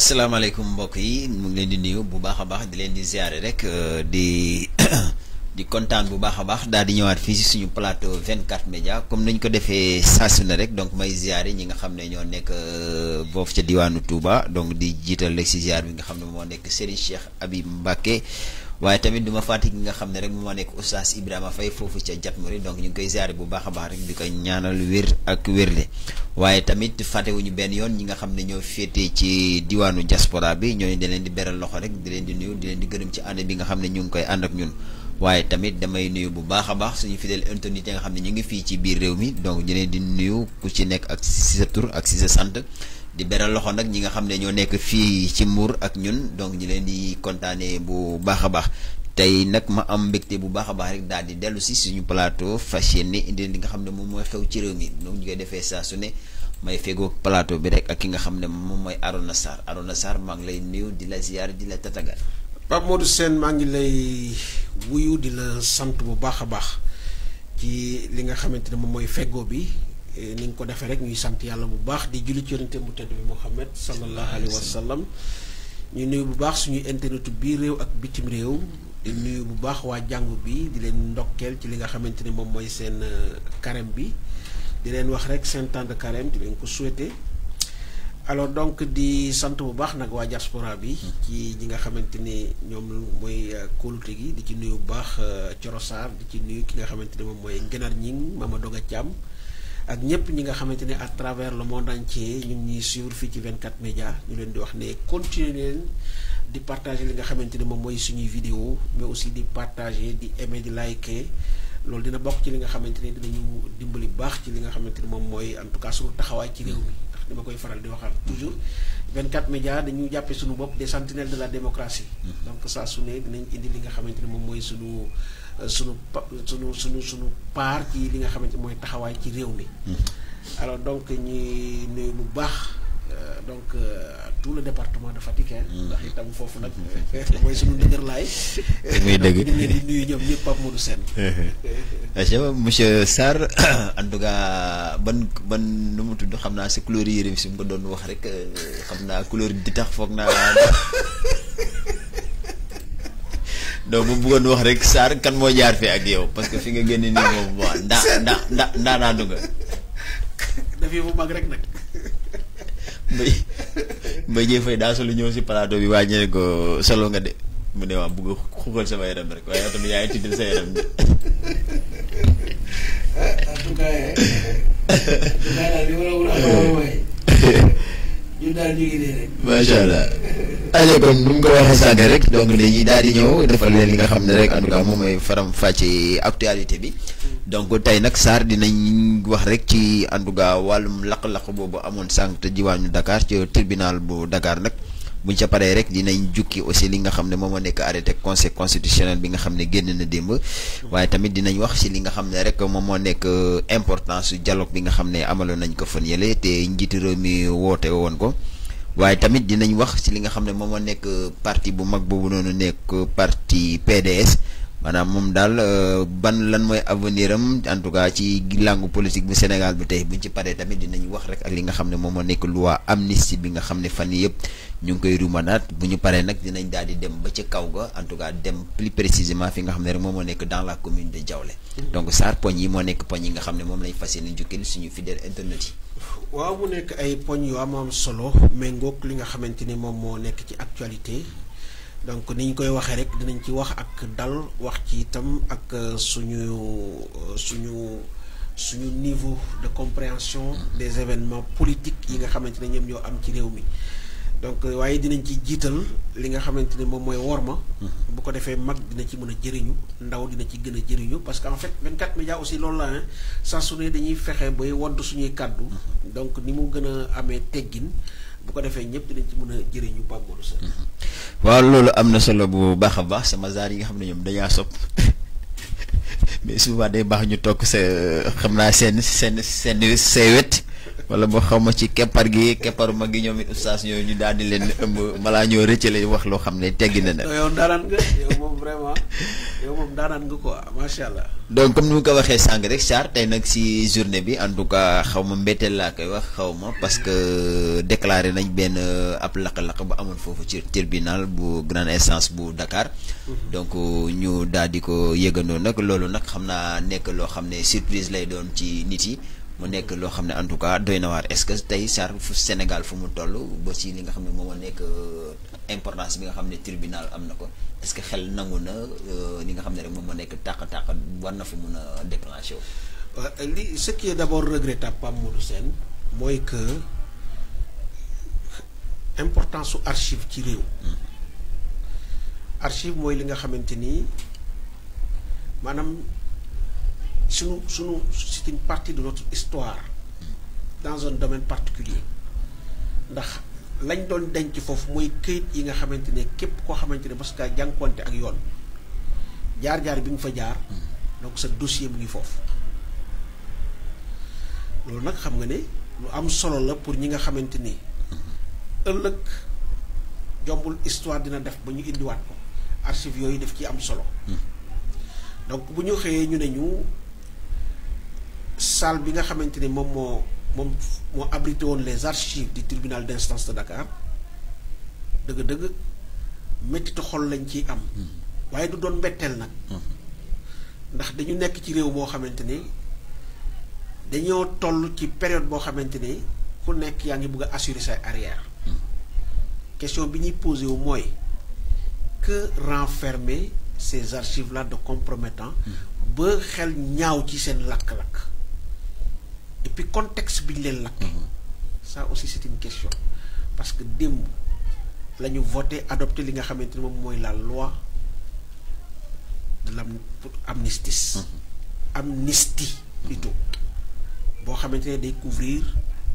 asalaamaaleykum mbokk yi mu ngi leen di nuyu bu baax a baax di leen di ziare rek di di kontaan bu baax a baax daal di ñëwaat fii si suñu plateau 24 média comme nañ ko defee saa su ne rek donc may ziare ñi nga xam ne ñoo nekk foofu ca diwaanu Touba donc di jiital rek si ziar bi nga xam ne moo nekk Serigne Cheikh Habib Mbacké waaye tamit du ma fàtte ki nga xam ne rek moo nekk Oustaz Ibrahima Faye foofu ca Jatmori donc ñu ngi koy ziare bu baax a baax rek di koy ñaanal wér ak wérle waaye tamit fàttewuñu benn yoon ñi nga xam ne ñoo féetee ci diwaanu diaspora bi ñooñu da leen di beral loxo rek di leen di nuyu di leen di gërëm ci ànd bi nga xam ne ñu ngi koy ànd ak ñun waaye tamit damay nuyu bu baax a baax suñu fidèle internet yi nga xam ne ñu ngi fii ci biir réew mi donc ñu leen di nuyu ku ci nekk ak si sa tur ak si sa sant di beral loxo nag ñi nga xam ne ñoo nekk fii ci Mbour ak ñun donc ñu leen di kontaanee bu baax a baax tey nag ma am mbégte bu baax a baax rek daal di dellu si suñu plateau fas yéene indi li nga xam ne moom mooy xew ci réew mi donc ñu koy defee saa su ne may feggoo plateau bi rek ak ki nga xam ne moom mooy Arona Sarr maa ngi lay nuyu di la ziar di la tatagal. Pape Modou Sène maa ngi lay wuyu di la sant bu baax a baax ci li nga xamante ne moom mooy feggoo bi ni nga ko defee rek ñuy sant yàlla bu baax di julli ci yonente bu tedd bi Muhammad sallallahu alayhi wa sallam ñu nuyu bu baax suñu internetu biir réew ak bitim réew. di nuyu bu baax waa jàngu bi di leen ndokkeel ci li nga xamante ni moom mooy seen carême bi di leen wax rek seen temps de carême di leen ko souhaiter alors donc di sant bu baax nag waa diaspora bi ci ñi nga xamante ni ñoom mooy kóolute gi di ci nuyu bu baax Coro Sarr di ci nuyu ki nga xamante ni moom mooy Ngenar Ñing Mama Doga Thiam ak ñëpp ñi nga xamante ni à travers le monde entier ñu ngi ñuy suivre fii ci 24 médias ñu leen di wax ne continuer leen di partager li nga xamante ni moom mooy suñuy vidéo mais aussi di partager di aimer di liker loolu dina bokk ci li nga xamante ni dinañu dimbali baax ci li nga xamante ni moom mooy en tout cas suñu taxawaay ci réew mi ndax dama koy faral di waxal toujours 24 médias dañu jàppee suñu bopp des sentinelles de la démocratie donc saa su ne dinañ indi li nga xamante ni moom mooy suñu part ci li nga xamante ni mooy taxawaay ci réew mi alors donc ñuy nuyu bu baax donc tout le département de Fatick ndax itam foofu nag mooy suñu ndëgër laay muy dëgg ñu leen di nuyu ñoom ñëpp Pape Modou Sène monsieur Sarr en tout cas ban nu mu tudd xam naa si couleur yére si mu ko doon wax rek xam naa couleur di tax foog naa donc bu bëggoon wax rek Sarr kan moo jaar fi ak yow parce que fi nga génne nii moom waaw ndaanaanu nga dafii bu mag rek nag mbay jee fay daa solo ñëw si plateau bi waa ñu ne ko solo nga de mu ne waa bëgg xuxal sama yaram rek waaye tamit yaa ngi tiddal sa yaram de en tout cas daal li war a wul ak mooy ñun daal ñu ngi nii rek macha allah allez comme nu mu ko waxee sànq rek donc dañuy daal di ñëw defal leen li nga xam ne rek en tout cas moom mooy faram fàcce actualité bi donc tey nag Sarr dinañ wax rek ci en tout cas wàllum laq-laq boobu amoon sànq te diwaanu Dakar ci tribunal bu Dakar nag buñ ca paree rek dinañ jukki aussi li nga xam ne moom moo nekk arrêté conseil constitutionnel bi nga xam ne génn na démb waaye tamit dinañ wax ci li nga xam ne rek moom moo nekk importance su dialogue bi nga xam ne amaloon nañ ko fan yële te njiitu réew mi woote woon ko waaye tamit dinañ wax ci li nga xam ne moom moo nekk parti bu mag boobu noonu nekk parti PDS maanaam moom daal lan mooy avenir am en tout cas ci langue politique bu Sénégal bi tey buñ ci paree tamit dinañ wax rek ak li nga xam ne moom moo nekk loi amnistie bi nga xam ne fan yii yëpp ñu ngi koy rumanaat bu ñu paree nag dinañ daal di dem ba ca kaw ga en tout cas dem plus précisément fi nga xam ne rek moom moo nekk dans la commune de Diaolé donc Sarr poñ yi moo nekk poñ yi nga xam ne moom lañ fas yéene jukkil suñu fidèle internet yi. waaw mu nekk ay poñ yu am solo méngoog li nga xamante ni moom moo nekk ci actualité. donc ni ñu koy waxee rek dinañ ci wax ak dal wax ci itam ak suñu niveau de compréhension des événements politiques yi nga xamante ne ñoom ñoo am ci réew mi donc waaye dinañ ci jiital li nga xamante ne moom mooy worma bu ko defee mag dina ci mën a jëriñu ndaw dina ci gën a jëriñu parce que en fait 24 médias aussi loolu la saa su ne dañuy fexe bay wodd suñuy kàddu donc ni mu gën a amee teggin bu ko defee ñëpp dinañ ci mën a jëriñu Pape Modou Sène waaw loolu am na solo bu baax a baax sama zaar yi nga xam ne ñoom dañaa sopp mais souvent day baax ñu toog sa xam naa seen say wet wala boo xaw ma ci keppar mag gi ñoom it oustaz ñoo ñu daal di leen ëmb malaa ñoo rëccale wax loo xam ne teggi na yow daraan nga yow moom vraiment yow moom daanaan nga quoi macha allah. donc comme ni mu ko waxee sànq rek Sarr tey nag si journée bi en tout cas xaw ma mbetteel laa koy wax xaw ma parce que déclaré nañ benn ab lakk-lakk bu amoon foofu ci tribunal bu grande instance bu Dakar. donc ñu daal di ko yëgandoo nag loolu nag xam naa nekk loo xam ne surprise lay doon ci nit yi. mu nekk loo xam ne en tout cas doy na waar est-ce que tey Sarr fu Sénégal fu mu toll ba ci li nga xam ne moom moo nekk importance bi nga xam ne tribunal am na ko est-ce que xel nangu na li nga xam ne rek moom moo nekk tàq-tàq war na fa mun a déclencher wu. li ce qui est d'abord regrettable Pape Modou Sène mooy que importance su archive ci réew. archive mooy li nga xamante ni maanaam. c'est une partie de notre histoire dans un domaine particulier ndax lañ doon denc foofu mooy këyit yi nga xamante ne képp koo xamante ne parce que jànkuwante ak yoon jaar-jaar bi nga fa jaar donc sa dossier mu ngi foofu loolu nag xam nga ne lu am solo la pour ñi nga xamante ni ëllëg jombul histoire dina def ba ñu indiwaat ko archive yooyu def ci am solo donc bu ñu xëyee ñu ne ñu salle bi nga xamante ni moom moo abrité woon les archives du tribunal d'instance de Dakar dëgg-dëgg mettitu xol lañ ciy am waaye du doon mbetteel nag ndax dañu nekk ci réew moo xamante ni dañoo toll ci période boo xamante ni ku nekk yaa ngi bëgg a assurer say arrière question bi ñuy posé wu mooy que renfermer ces archives là de compromettants ba xel ñaaw ci seen lakk-lakk et puis contexte bi ñu leen lakk ça aussi c'est une question parce que démb la ñu voté adopté li nga xamante ni moom mooy la loi de l'amnistie plutôt boo xamante ne day couvrir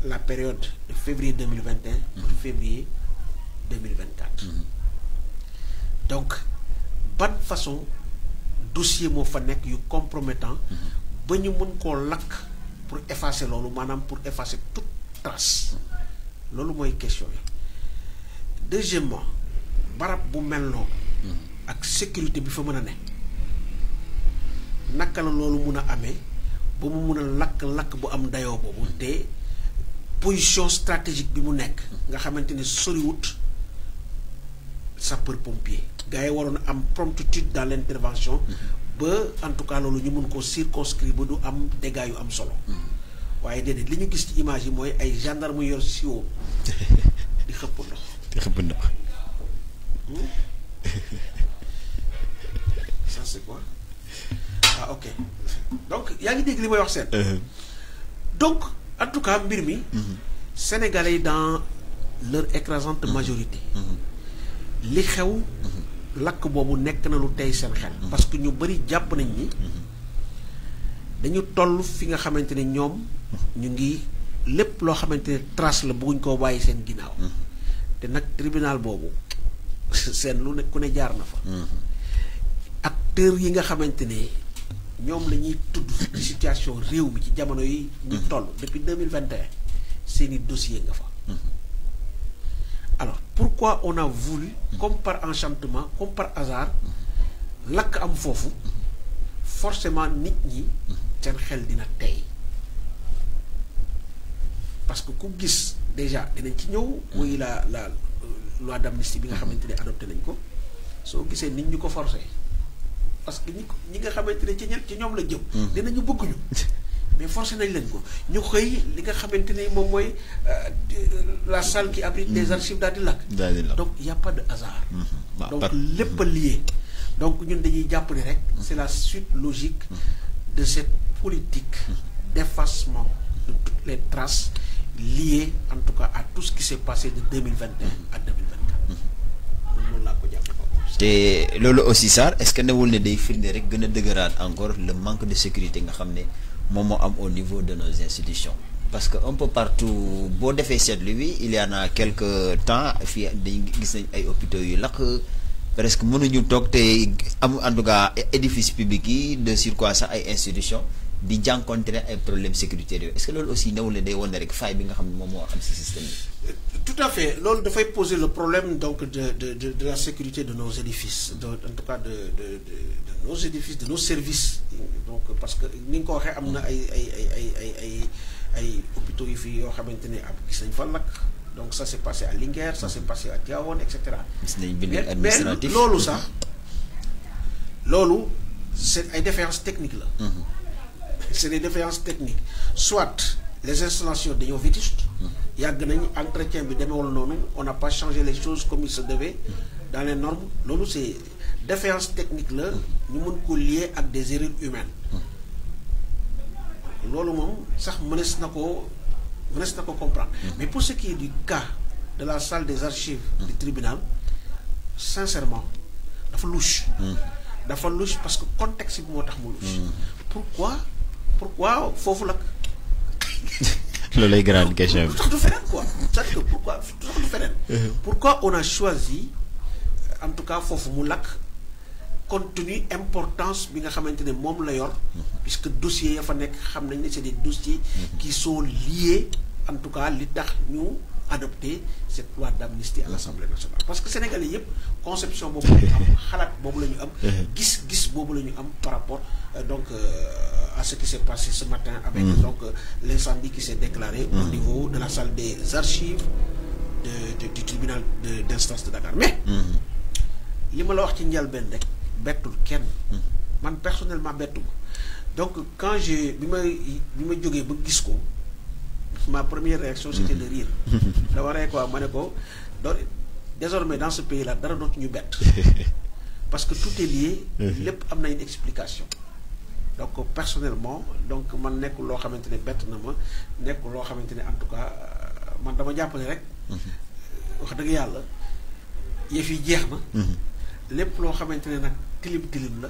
la période de février 2021 pour février 2024 donc ban façon dossier moo fa nekk yu compromettant ba ñu mën koo lakk pour effacer loolu maanaam pour effacer toute trace loolu mooy question yi deuxièmement barab bu mel noonu ak sécurité bi fa mën a ne naka la loolu mun a amee ba mu mun a lakk-lakk bu am dayoo boobu te position stratégique bi mu nekk nga xamante ne soriwut sapeur pompier gars yi waroon am promptitude dans l'intervention ba en tout cas loolu ñu mun ko circonscrire ba du am dégâts yu am solo waaye déedéet li ñu gis ci image yi mooy ay gendarme yor siwo di xëpp ndox ça c'est quoi ah ok donc yaa ngi dégg li may wax seen donc en tout cas mbir mi Sénégalais yi dans leur écrasante majorité li xew lakk boobu nekk na lu tey seen xel parce que ñu bari jàpp nañ ni dañu toll fi nga xamante ne ñoom ñu ngi lépp loo xamante ne trace la bëgguñ koo bàyyi seen ginnaaw te nag tribunal boobu seen lu ne ku ne jaar na fa acteurs yi nga xamante ne ñoom la ñuy tudd ci situation réew mi ci jamono yi ñu toll depuis 2021 seeni dossier nga fa alors pourquoi on a voulu comme par enchantement comme par hasard lakk am foofu forcément nit ñi seen xel dina tey parce que ku gis déjà dinañ ci ñëw muy la loi d'amnistie bi nga xamante ne adopté nañ ko soo gisee nit ñu ko forcé parce que ñi nga xamante ne ci ñoom la jëm dinañu bëgguñu mais forcé nañ leen ko ñu xëy li nga xamante ni moom mooy la salle qui abrite les archives daal di lakk donc il y a pas de hasard donc lépp a lié donc ñun dañuy jàpp ne rek c'est la suite logique de cette politique d'effacement de toutes les traces liées en tout cas à tout ce qui s'est passé de 2021 à 2024 loolu laa ko jàpp te loolu aussi Sarr est-ce que newul ne day firnde rek gën a dëgëraat encore le manque de sécurité nga xam ne moom moo am au niveau de nos institutions parce que un peu partout boo defee seetlu wi il y en a quelque temps fii dañ gis nañ ay hôpitaux yu lakk presque mënuñu toog te am en tout cas édifice public yi de surcroît sax ay institutions di jànkoonte ay problèmes sécuritaires yooyu est-ce que loolu aussi newul ne day wane rek faille bi nga xam ne moom moo am ci système bi. tout à fait loolu dafay poser le problème donc de la sécurité de nos édifices en tout cas de nos édifices, de nos services. Donc parce que ni nga ko waxee am na ay hôpitaux yu fi yoo xamante ne ab gis nañ fa lakk. Donc ça s'est passé à Linguère, ça s'est passé à Tivaouane, etc. Mais loolu sax loolu c'est ay défaillances techniques là. C'est des défaillances techniques. Soit les installations dañoo vétustes. yàgg nañ entretien bi demeewul noonu on n'a pas changé les choses comme il se devait dans les normes. Loolu c'est défaillance technique là ñu mën ko lier ak des erreurs humaines. Loolu moom sax mënees na ko comprendre. Mais pour ce qui est du cas de la salle des archives du tribunal, sincèrement dafa louche. Dafa louche parce que contexte bi moo tax mu louche. Pourquoi foofu la. loolu lay grande question bi. tax du feneen quoi. c'est-à-dire que pourquoi tax du feneen. Pourquoi on a choisi en tout cas foofu mu lakk compte tenu importance bi nga xamante ne moom la yor. puisque dossiers ya fa nekk xam nañ ne c'est des dossiers qui sont liés en tout cas li tax ñu adopter cette loi d'amnistie à l'Assemblée nationale. Parce que Sénégalais yëpp conception boobu la ñu am xalaat boobu la ñu am. gis boobu la ñu am par rapport donc à ce qui s'est passé ce matin avec donc l'incendie qui s'est déclaré au niveau de la salle des archives du tribunal d'instance de Dakar. Mais li ma la wax ci njëlbéen rek bettul kenn. Man personnellement bettu ma. Donc quand bi ma jógee ba gis ko ma première réaction c'était de rire. dama rek quoi ma ne ko désormais dans ce pays là dara dootu ñu bett parce que tout est lié. lépp am na une explication. Donc personnellement donc man nekkul loo xamante ne bett na ma nekkul loo xamante ne en tout cas man dama jàpp ne rek. wax dëgg yàlla yëf yi jeex na. lépp loo xamante ne nag tilim la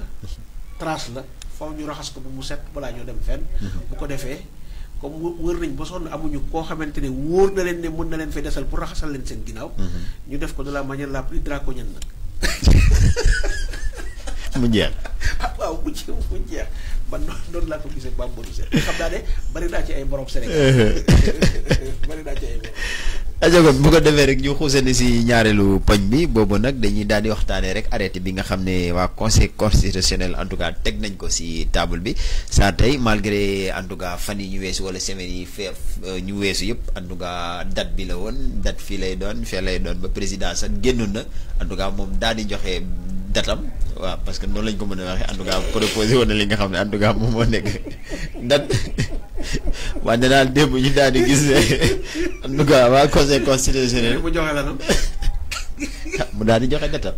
trace la faw ñu raxas ko bu mu set balaa ñoo dem fenn. bu ko defee comme wër nañ ba sonn amuñu koo xamante ne wóor na leen ne mën na leen fay desal pour raxasal leen seen ginnaaw. ñu def ko de la manière la plus draconienne nag. mu jeex. waaw mu jeex man noonu laa ko gisee Bambourou Sène xam naa ne bari naa ci ay borom Sénégal bari naa ci ay borom. ajogon bu ko defee rek ñu xuusani si ñaareelu poñ bi boobu nag dañuy daal di waxtaanee rek arrêté bi nga xam ne waa conseil constitutionnel en tout cas teg nañ ko si table bi saa tey malgré en tout cas fan yi ñu weesu wala semaines yi ñu weesu yëpp en tout cas date bi la woon date fii lay doon fee lay doon ba président sax génnoon na en tout cas moom daal di joxe datam waaw parce que noonu lañ ko mën a waxee en tout cas proposé woon na li nga xam ne en tout cas moom moo nekk date wante daal démb ñu daal di gis en tout cas waa conseil constitutionnel mu joxe lanam mu daal di joxe datam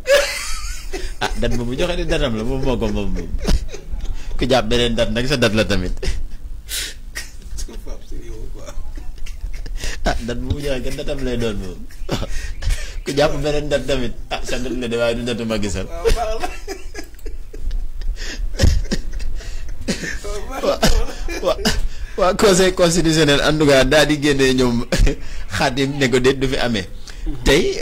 date ba mu joxe di datam la moom moo ko moom ku jàpp beneen date nag sa date la tamit date bu mu joxe kat datam lay doon moom ku jàpp beneen date tamit sa date la de waaye du datu ma gisal waa conseil constitutionnel en tout cas daal di génnee ñoom xaatim ne ko déet du fi amee. tey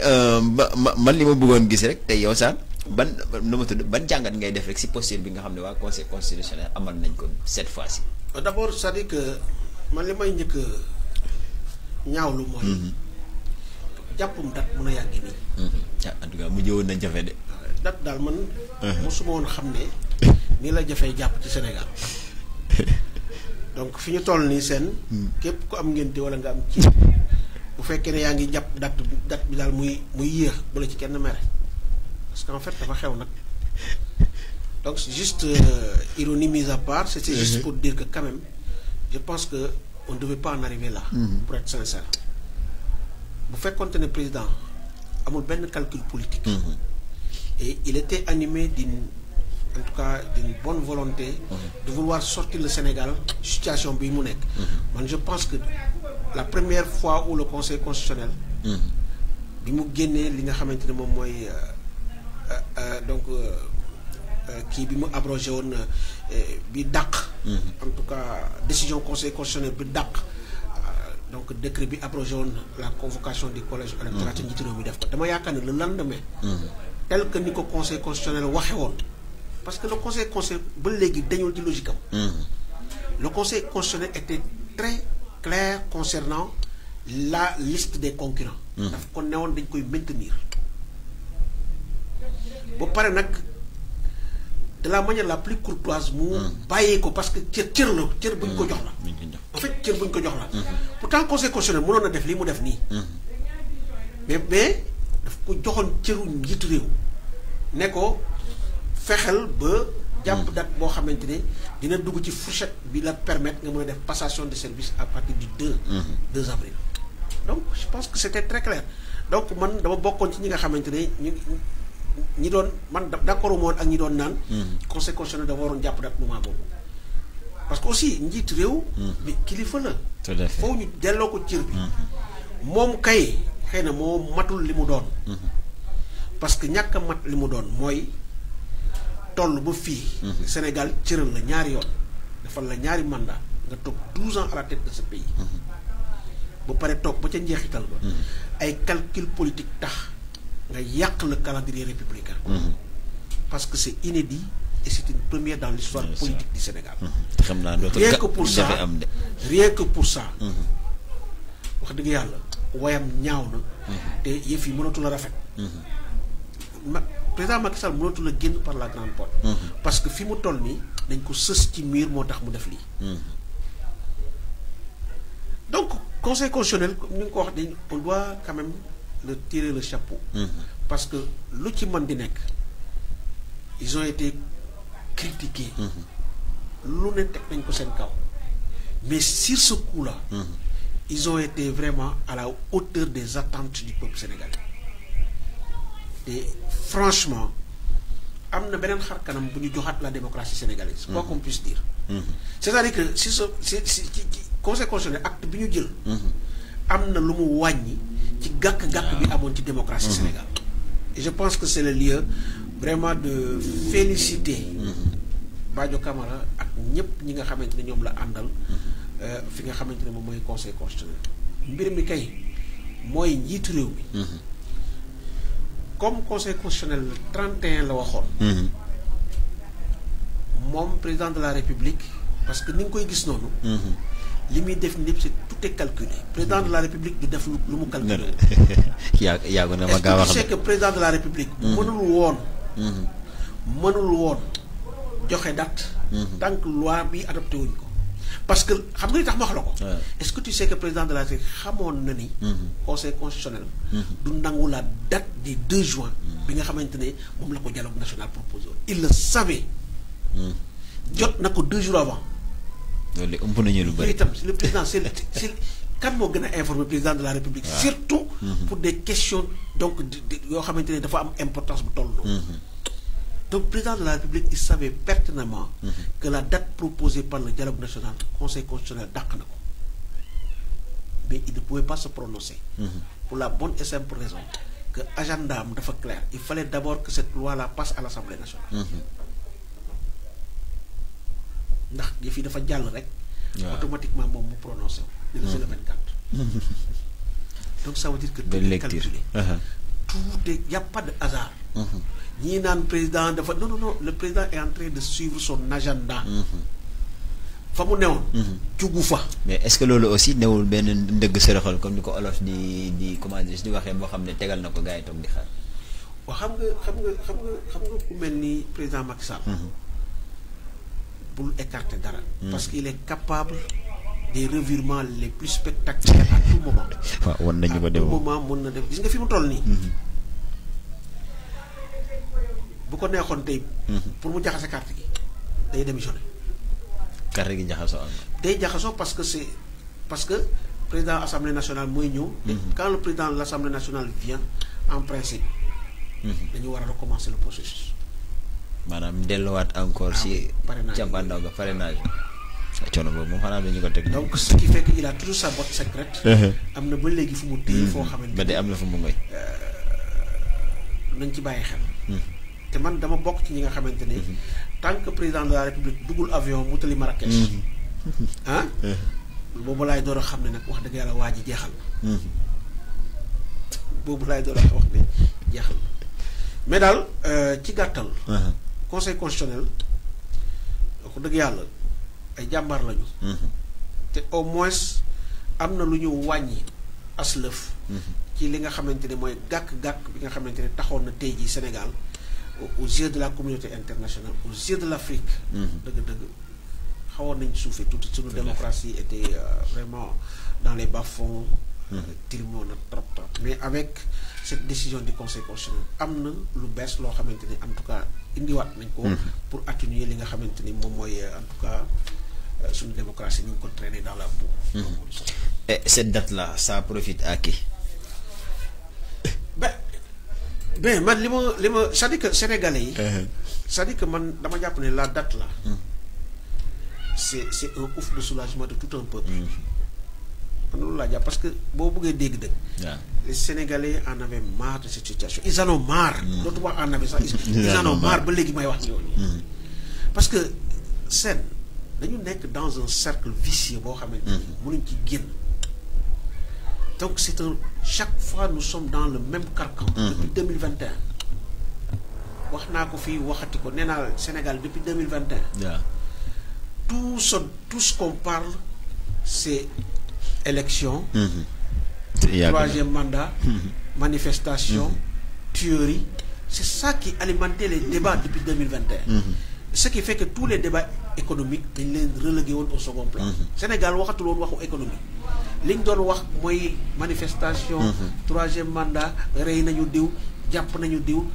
man li ma bëggoon gis rek tey yow sax ban nu ma tudd ban jàngat ngay def rek si posture bi nga xam ne waa conseil constitutionnel amal nañ ko cette fois-ci. D'abord c'est-à-dire que man li may njëkk ñaawlu mooy. jàppum date mun a yàgg nii. en tout cas mu jëwoon nañ jafe de. date daal man. mosuma woon xam ne nii la jafee jàpp ci Sénégal. donc fi ñu toll nii seen. képp ku am ngénte wala nga am ci bu fekkee ne yaa ngi jàpp date bi daal muy yéex bu la ci kenn mere parce que en fait dafa xew nag donc juste ironie mise à part c'était juste pour dire que quand même je pense que on ne devait pas en arriver là. Pour être sincère bu fekkoonte ne président amul benn calcul politique. Et il était animé en tout cas d'une bonne volonté de vouloir sortir le Sénégal situation bi mu nekk. Man je pense que la première fois où le conseil constitutionnel bi mu génnee li nga xamante ne moom mooy donc kii bi mu abrogé woon bi dàq en tout cas décision conseil constitutionnel bi dàq donc décret bi abrogé woon la convocation du collège électoral te njiitu réew mi def ko dama yaakaar ne le lendemain tel que ni ko conseil constitutionnel waxe woon parce que le conseil ba léegi dañul ci logique am. Le conseil constitutionnel était très clair concernant la liste des concurrents. daf ko newoon dañ koy maintenir. ba pare nag de la manière la plus courtoise mu bàyyee ko parce que cër la cër buñ ko jox la en fait cër buñ ko jox la pourtant conseil constitutionnel mënoon na def lii mu def nii mais daf ko joxoon cëru njiitu réew ne ko fexel ba jàpp date boo xamante ne dina dugg ci fourchette bi la permettre nga mën a def passation de service à partir du 2 avril donc je pense que c'était très clair donc man dama bokkoon ci ñi nga xamante ne ñi doon man d'accord moon ak ñi doon naan conseil constitutionnel dafa waroon jàpp date moment boobu parce que aussi njiit réew mais kilifa la foofu ñu delloo ko cër bi moom kay xëy na moo matul li mu doon parce que ñàkk a mat li mu doon mooy toll ba fii Sénégal cëral la ñaari yoon defal la ñaari mandat nga toog 12 ans à la tête de ce pays ba pare toog ba ca njeexital ba ay calcul politique tax nga yàq le calendrier républicain parce que c'est inédit et c'est une première dans l'histoire politique du Sénégal rien que pour ça wax dëgg yàlla wayam ñaaw na te yëf yi mënatul a rafet président Macky Sall mënatul a génn par la grande porte parce que fi mu toll nii dañ ko sës ci mur moo tax mu def lii donc conseil constitutionnel comme ni nga ko wax dañ on doit quand même le tirer le chapeau parce que lu ci mën di nekk ils ont été critiqués lu ne teg nañ ko seen kaw mais sur ce coup-là ils ont été vraiment à la hauteur des attentes du peuple sénégalais et franchement am na beneen xar kanam bu ñu joxaat la démocratie sénégalaise quoi qu'on puisse dire c'est-à-dire que si conseil constitutionnel acte bi ñu jël am na lu mu wàññi ci gàkk-gàkk bi amoon ci démocratie Sénégal et je pense que c'est le lieu vraiment de féliciter Badio Camara ak ñëpp ñi nga xamante ne ñoom la àndal fi nga xamante ne moom mooy conseil constitutionnel mbir mi kay mooy njiitu réew mi comme conseil constitutionnel le 31 la waxoon moom président de la république parce que ni nga koy gis noonu li muy def lépp c'est tout est calculé président de la république du def lu mu calculé yaa ko na ma gaa wax est-ce que tu sais que président de la république mënul woon joxe date tant que loi bi adopté wuñ ko parce que xam nga li tax ma wax la ko est-ce que tu sais que président de la république xamoon na ni conseil constitutionnel du nangu la date du 2 juin bi nga xamante ne moom la ko dialogue national proposé il le savait jot na ko 2 jours avant loolu ëmp nañu lu bëri itam le président c'est kan moo gën a informer président de la république surtout pour des questions donc yoo xamante ne dafa am importance bu toll noonu donc président de la république il savait pertinemment que la date proposée par le dialogue national conseil constitutionnel dàq na ko mais il ne pouvait pas se prononcer pour la bonne et simple raison que agenda am dafa clair il fallait d'abord que cette loi là passe à l'Assemblée nationale ndax yëf yi dafa jàll rek automatiquement moom mu prononcé wu le 24 donc ça veut dire que tout est calculé tout est y a pas de hasard ñii naan président dafa non le président est en train de suivre son agenda fa mu newoon jugu fa mais est-ce que loolu aussi newul benn ndëgg sërëxal comme ni ko olof di comment dire di waxee boo xam ne tegal na ko gars yi toog di xaar waaw xam nga ku mel ni président Macky Sall bul écarter dara parce qu'il est capable des revirements les plus spectaculaires à tout moment waaw wan nañu ko à tout moment mën na def gis nga fi mu toll nii bu ko neexoon tey pour mu jaxase carte gi day démissionner carte gi jaxasoo am day jaxasoo parce que président assemblée nationale mooy ñëw quand le président de l'assemblée nationale vient en principe dañu war a recommencer le processus maanaam delluwaat encore si jàmbandaw ga parrainage coono boobu moom xanaa dañu ko teg donc ce qui fait que il a toujours sa botte secrète am na ba léegi fu mu téye foo xamante ba de am na fu mu ngoy nañ ci bàyyi xel te man dama bokk ci ñi nga xamante ne tant que président de la république duggul avion mu tali Marrakech boobu laay door a xam ne nag wax dëgg yàlla waa ji jeexal na boobu laay door a wax ne jeexal na mais daal ci gàttal conseil constitutionnel wax dëgg yàlla ay jàmbaar lañu te au moins am na lu ñu wàññi aslëf ci li nga xamante ne mooy gàkk-gàkk bi nga xamante ne taxoon na tey jii Sénégal aux yeux de la communauté internationale, aux yeux de l'Afrique, toute notre démocratie était vraiment dans les bas-fonds, mais avec cette décision du Conseil constitutionnel, amna lu bess lo xamanteni en tout cas indi wat nañ ko pour atténuer li nga xamanteni mom moy en tout cas suñu démocratie ñu ko traîner dans la boue. Et cette date là ça profite à qui? Ben man lima c'est-à-dire que sénégalais c'est-à-dire que man dama japp né la date là c'est un ouf de soulagement de tout un peuple. Parce que les Sénégalais en avaient marre de cette situation. Ils en ont marre. D'autres en avaient ça. Ils en ont marre. Parce que nous sommes dans un cercle vicieux. Donc c'est chaque fois nous sommes dans le même carcan. Depuis 2021. Sénégal depuis 2021. Tout ce qu'on parle, c'est élection, troisième mandat, manifestation, tuerie. C'est ça qui alimentait les débats depuis 2021. Ce qui fait que tous les débats économiques, ils les relégués au second plan. Sénégal, on a économie. Ligne doon wax moy manifestation, troisième mandat, rey nañu diw, japp nañu diw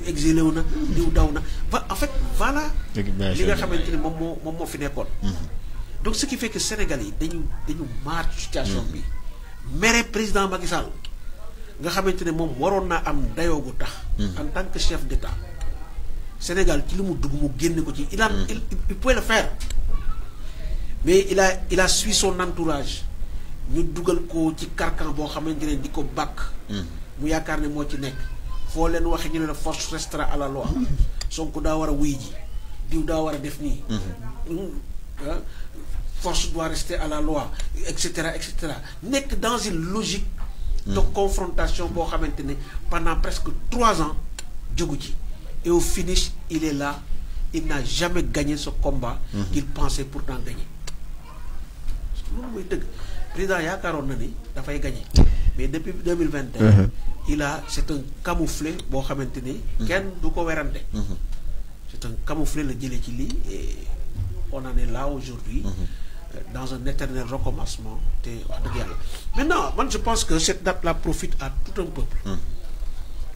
exilé wu na, diw daw na. En fait, voilà li nga xamanteni mom mo fi nekkon. Donc ce qui fait que Sénégalais dañu marre situation bi. Mere président Macky Sall nga xamanteni mom waron na am dayo gu tax en tant que chef d'État. Sénégal ci limu dugg mu génné ko ci il pouvait le faire. Mais il a suivi son entourage. Ñu duggal ko ci carcan bo xamanteni diko bak mu yaakar ne mo ci nek fo len waxe ñu ne la force restera à la loi Sonko da wara wuy ji diw da wara def ni force doit rester à la loi etc. nek dans une logique de confrontation bo xamanteni pendant presque 3 ans djogu ci et au finish il est là, il n'a jamais gagné ce combat qu'il pensait pourtant gagner. Le président yaakaaroon na ni dafay gagner mais depuis 2021 c'est un camouflé boo xamante ni kenn du ko werante. C'est un camouflé le jëlee ci lii et on en est là aujourd'hui dans un éternel recommencement te wax dëgg yàlla. Maintenant man je pense que cette date là profite à tout un peuple.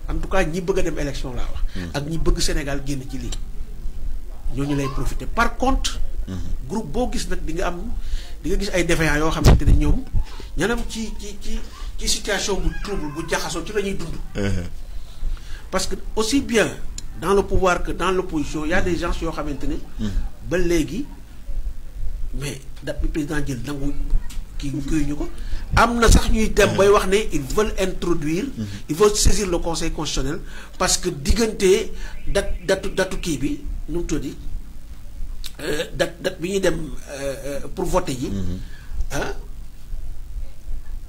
En tout cas ñi bëgg a dem élection laa wax ak ñi bëgg Sénégal génn ci lii ñooñu lay profiter. Par contre groupe boo gis nag di nga gis ay défaillants yoo xamante ne ñoom ñanam ci situation bu trouble bu jaxasoo ci la ñuy dund. Parce que aussi bien dans le pouvoir que dans l'opposition il y a des gens yoo xamante ne ba léegi mais date bi président jël nangu kii ñu ko am na sax ñuy dem bay wax ne ils veulent introduire ils veulent saisir le conseil constitutionnel parce que diggante datu kii bi nu mu tuddi date bi ñuy dem pour voter yi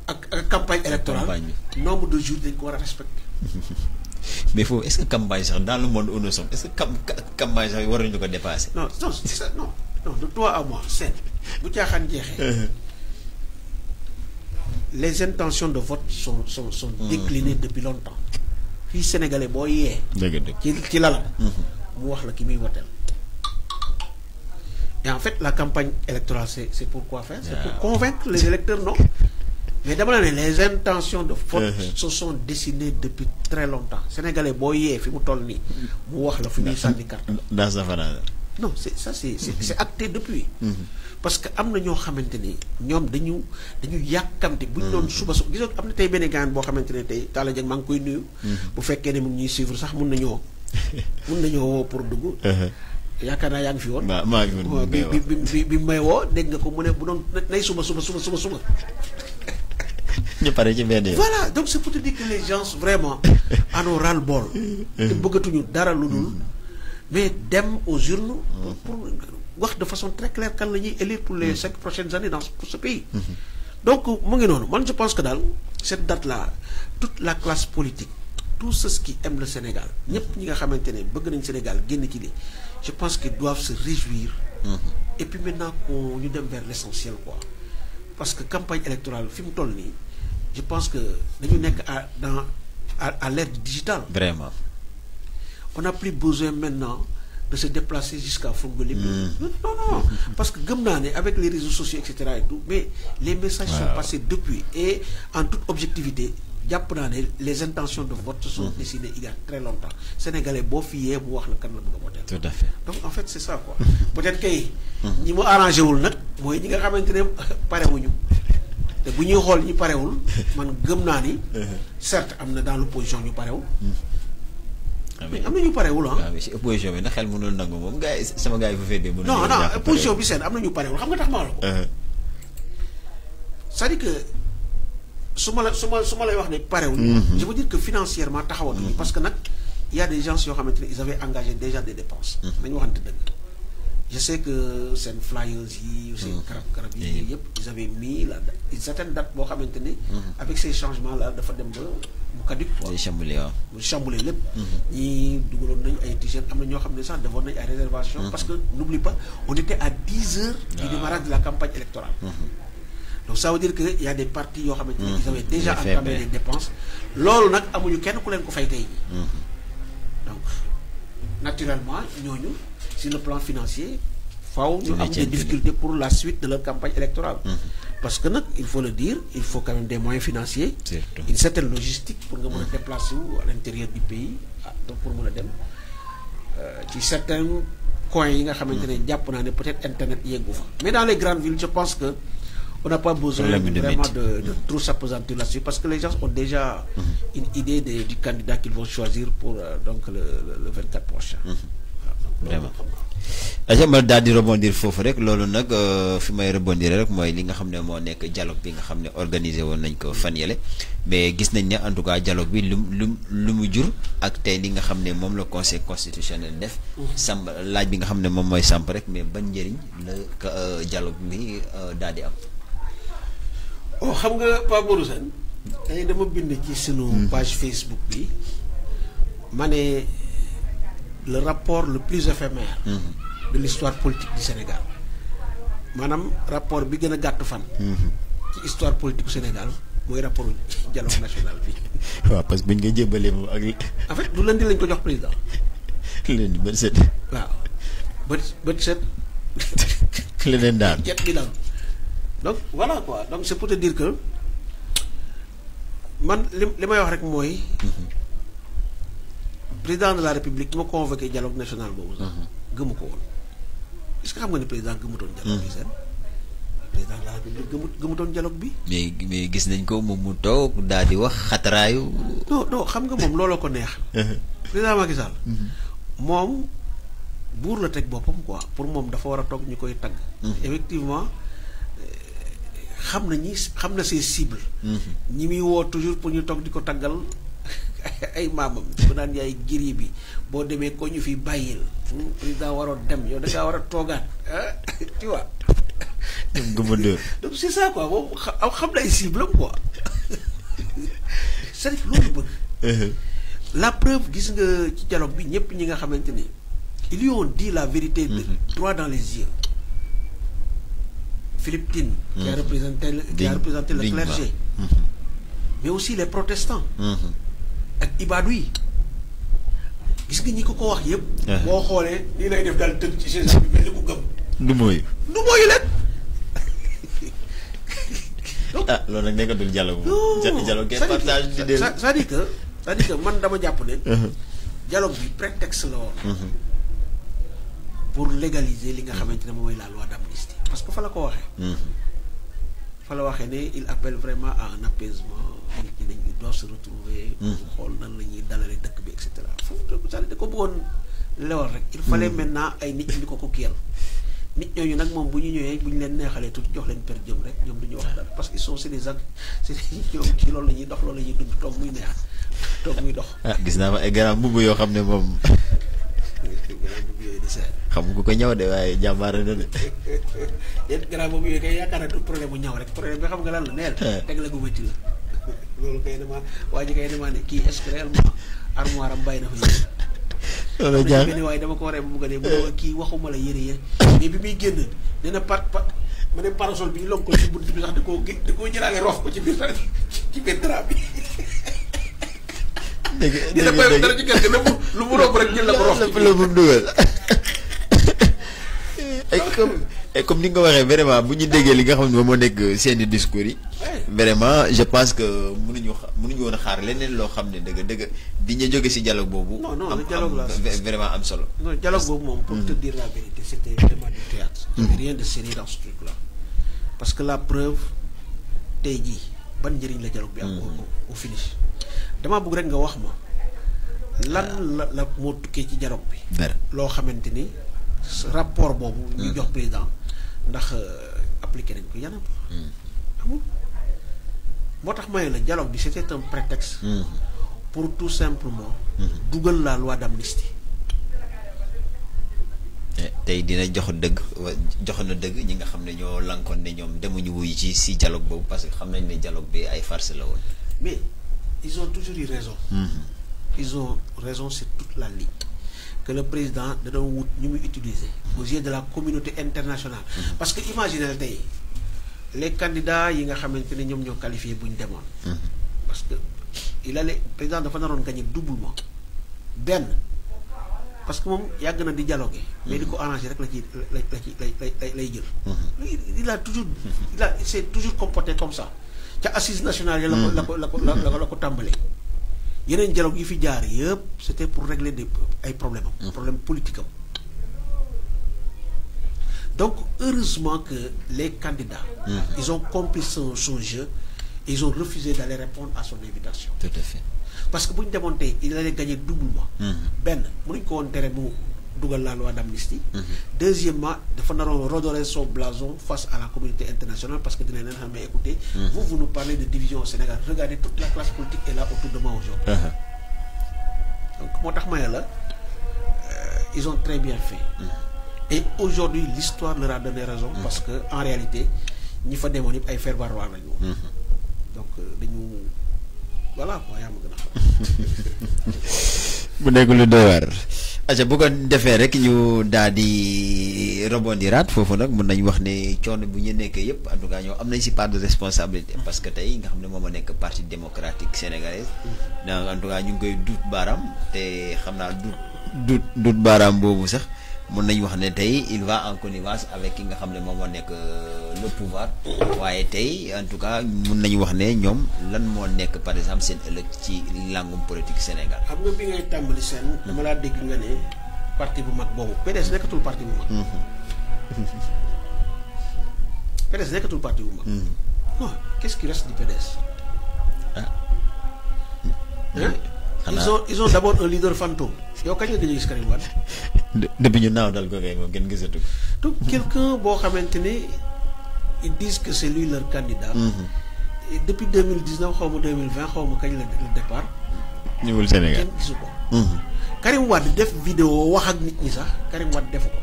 ak campagne électorale nombre de jours dañ ko war a respecter. Mais est-ce que campagne sax dans le monde où nous sommes est-ce que campagne sax waruñu ko dépasser? Non de toi à moi c'est bu caaxaan jeexee les intentions de vote sont déclinées depuis longtemps. Fii Sénégalais boo yee ci lalam mu wax la ki muy woteel. Et en fait la campagne électorale c'est pour quoi faire? C'est pour convaincre les électeurs, non? Mais d'abord les intentions de vote se sont dessinées depuis très longtemps. Sénégalais boo yee fi mu toll nii mu wax la fi muy sànni carte. Dans sa fanaan. Non c'est acté depuis. Parce que am na ñoo xamante ni ñoom dañu yàkkamte bu ñu doon suba gisoo am na tey benn gaan boo xamante ne tey Talla Dieng maa ngi koy nuyu. Bu fekkee ne mu ngi ñuy suivre sax mun nañoo woo pour dugg. Yaakaar naa yaa ngi fi woon. maa ngi woon bi may woo dégg nga ko mu ne bu doon nay suba. ñu pare ci benn. Voilà donc c'est pour te dire que les gens vraiment en ont ras-le-bol. te bëggatuñu dara lu dul mais dem aux urnes pour wax de façon très claire kan la ñuy élire pour les 5 prochaines années pour ce pays. Donc mu ngi noonu man je pense que daal cette date là toute la classe politique tous ceux qui aiment le Sénégal ñëpp ñi nga xamante ne bëgg nañ Sénégal génn ci lii je pense qu'ils doivent se réjouir. Et puis maintenant qu'on ñu dem vers l'essentiel quoi parce que campagne électorale fi mu toll nii je pense que dañu nekk à l'ère digitale. Vraiment. on n'a plus besoin maintenant de se déplacer jusqu'à Fongolimbi. Non, parce que gëm naa ne avec les réseaux sociaux et cetera et tout, mais les messages sont passés depuis, et en toute objectivité jàpp naa ne les intentions de vote se sont décidées il y a très longtemps. Sénégalais boo fi yee mu wax la kan la bëgg a voter. Tout à fait. Donc en fait c'est ça quoi. Peut-être kay ñi mu arrangé wul nag mooy ñi nga xamante ne parewuñu. te bu ñuy xool ñi parewul man gëm naa ni certes am na dans l'opposition ñu parewul mais am na ñu parewul ah. waaw mais si opposition bi ndax xel mënul nangu moom gars yi sama gars yi bu fekkee mënul. non opposition bi seen am na ñu parewul xam nga tax ma la ko. c'est-à-dire que su ma lay wax ne parewul. je veux dire que financièrement taxawatuñu. parce que nag il y a des gens yoo xamante ne ils avaient engagé déjà des dépenses. nañu waxante dëgg. je sais que seen flyers yi seen karab yi yëpp ils avaient mis la date une certaine date boo xamante ne avec ces changements là dafa dem ba mu caduc quoi. mu chamboulé lépp. ñii dugaloon nañ ay t-shirt am na ñoo xam ne sax defoon nañ ay réservation parce que n'oublie pas on était à 10 heures du démarrage de la campagne électorale. donc ça veut dire que y a des partis yoo xamante ne ils avaient déjà entamé les dépenses loolu nag amuñu kenn ku leen ko fay tey donc naturellement ñooñu sur le plan financier faaw ñu am des difficultés pour la suite de leur campagne électorale. parce que nag il faut le dire il faut quand même des moyens financiers. une certaine logistique pour nga mën a déplacer wu à l'intérieur du pays donc pour mën a dem ci certains coins yi nga xamante ne jàpp naa ne peut-être internet yeggu fa mais dans les grandes villes je pense que on n'a pas besoin vraiment de trop s'appesantir là-dessus parce que les gens ont déjà une idée du candidat qu'ils vont choisir pour donc le 24 prochain. Vraiment. aja ma daal di rebondir foofu rek loolu nag fi may rebondir rek mooy li nga xam ne moo nekk dialogue bi nga xam ne organisé woon nañ ko fan yële mais gis nañ ne en tout cas dialogue bi lu mu jur ak tey li nga xam ne moom la conseil constitutionnel def samp laaj bi nga xam ne moom mooy samp rek mais ban njëriñ la dialogue bi daal di am. oh xam nga Pape Modou Sène tey dama bind ci sunu page Facebook bi ma ne le rapport le plus éphémère de l'histoire politique du Sénégal maanaam rapport bi gën a gàtt fan ci histoire politique du Sénégal mooy rapport dialogue national bi. waaw parce que buñ koy jébbalee moom ak. en fait du lundi lañ ko jox président. lundi bët set. waaw bët set. leneen daal jet bi daal donc voilà quoi donc c'est pour te dire que man li may wax rek mooy. président de la république ki ma convoqué dialogue national boobu sax gëmu ko woon est-ce que xam nga ne président gëmutoon dialogue bi seen président de la république gëmutoon dialogue bi. mais gis nañ ko moom mu toog daal di wax xataraayu. non xam nga moom looloo ko neex. président Macky Sall. moom buur la teg boppam quoi pour moom dafa war a toog ñu koy tagg. effectivement xam na ses cibles. ñi muy woo toujours pour ñu toog di ko taggal. ay maamam bu naan yaay giri bi boo demee ko ñu fi bàyyil président waroon dem yow da ngaa war a toogaat tu vois. donc c'est ça quoi moom xam na ay cible am quoi c'est loolu bëgg. la preuve gis nga ci dialogue bi ñëpp ñi nga xamante ni ils lui ont dit la vérité droit dans les yeux. Philippe Tine qui a représenté le clergé mais aussi les protestants. ak ibaadu yi gis nga ñi ko wax yëpp. boo xoolee lii lay def daal tënk ci saison bi mel ni ku gëm. du mooyu leen. donc loolu nag nekkatul dialogue moom. dialogue kay partage di dellu. c'est-à-dire que man dama jàpp ne. dialogue bi prétexte la woon. pour légaliser li nga xamante ne moom mooy la loi d'amnistie parce que fa la ko waxee. fa la waxee ne il appelle vraiment à un apaisement. nit ñi dañuy doon se retrouver xool nan la ñuy dalale dëkk bi et cetera foofu c'est-à-dire da ko bëggoon lewal rek il fallait maintenant ay nit ñi ko kiyal nit ñooñu nag moom bu ñu ñëwee bu ñu leen neexalee tuuti jox leen per jëm rek ñoom du ñu wax dara parce que ils sont c'est des ñoom ci loolu la ñuy dox loolu la ñuy dund toog muy neex toog muy dox. gis naa fa ay garab mbubb yoo xam ne moom. garab mbubb yooyu di seet. xam nga ko ñëw de waaye jàmbaare na de. yéen garab mbubb yooyu kay yaakaar naa du problème bu ñaw rek problème bi xam nga lan la neel teg la gu métti la. loolu kay dama waa ji kay dama ne kii est-ce que réellement armoire am bàyyi na fa yére. loolu jaar benn waaye dama ko waree bu bëgg a dee kii waxuma la yére mais bi muy génn nee na ma ne parasol bi ñu lonk ko ci bunt bi sax da koo jëlaale roof ko ci biir drap bi. dina koy dara ci kër gi lu mu romb rek jël la ko rox la mu dugal et comme ni nga ko waxee vraiment bu ñu déggee li nga xam ne moom moo nekk seeni discours yi vraiment je pense que mënuñu woon a xaar leneen loo xam ne dëgg di ñu jóge ci dialogue boobu. non le dialogue là vraiment am solo. non dialogue boobu moom pour te dire la vérité c'était vraiment du théâtre. rien de sérieux dans ce truc là. parce que la preuve tey jii ban njëriñ la dialogue bi am. au finish damaa bëgg rek nga wax ma lan la moo tukkee ci dialogue bi. loo xamante ni rapport boobu. ñu jox président ndax appliqué nañ ko yana amul moo tax may la dialogue bi c'était un prétexte. pour tout simplement. dugal la loi d'amnistie. tey dina jox na dëgg ñi nga xam ne ñoo lankoon ne ñoom demuñu wuyu ci dialogue boobu parce que xam nañ ne dialogue bi ay farce la woon. mais ils ont toujours eu raison. ils ont raison sur toute la ligne. que le président da doon wut ñu muy utiliser aux yeux de la communauté internationale. parce que imaginez tey les candidats yi nga xamante ne ñoom ñoo qualifié bu ñu demoon. parce que président dafa naroon gagner doublement benn parce que moom yàgg na di dialoguer. mais di ko arranger rek lay jël. il s'est toujours comporté comme ça ca assise nationale yi la ko tàmbalee. yeneen dialogue yi fi jaar yëpp c'était pour régler ay problèmes am. problème politique am. donc heureusement que les candidats. ils ont compris son jeu et ils ont refusé d'aller répondre à son invitation. tout à fait. parce que bu ñu demoon tey il allait gagner doublement. benn mënuñ ko woon tere mu dugal la loi d'amnistie. deuxièmement dafa naroon redorer son blason face à la communauté internationale parce que dina leen xam ne écoutez. vous nous parlez de division au Sénégal regardez toute la classe politique est là autour de moi aujourd'hui. donc moo tax ma ne la ils ont très bien fait. et aujourd'hui l'histoire leur a donné raison. parce que en réalité ñi fa demoon yëpp ay faire-valoir lañu. donc dañu voilà quoi yaa ma gën a xam. bu nekk lu doy waar. aca bu ko defee rek ñu daal di rebondiraat foofu nag mën nañu wax ne coono bu ñu nekkee yëpp en tout cas ñoo am nañ ci part de responsabilité. parce que tey nga xam ne moom a nekk parti démocratique sénégalaise. donc en tout cas ñu ngi koy duut baaraam te xam naa duut baaraam boobu sax mën nañu wax ne tey il va en connivence avec ki nga xam ne moom moo nekk le pouvoir. waaye tey en tout cas mën nañu wax ne ñoom lan moo nekk par exemple seen ëllëg ci langum politique Sénégal. xam nga bi ngay tàmbali seen. dama laa dégg nga ne parti bu mag boobu PDS nekkatul parti bu mag. PDS nekkatul parti bu mag. non qu'est-ce qui reste du PDS. ils ont d'abord un leader fantôme. yow kañ nga gëj a gis Karim Wade. depuis ñu naaw dal ko kay moom kenn gisatu ko. donc quelqu'un boo xamante ni ils disent que c'est lui leur candidat. et depuis 2019 xaw ma 2020 xaw ma kañ la départ. ñëwul Sénégal kenn gisu ko. Karim Wade def vidéo wax ak nit ñi sax Karim Wade defu ko.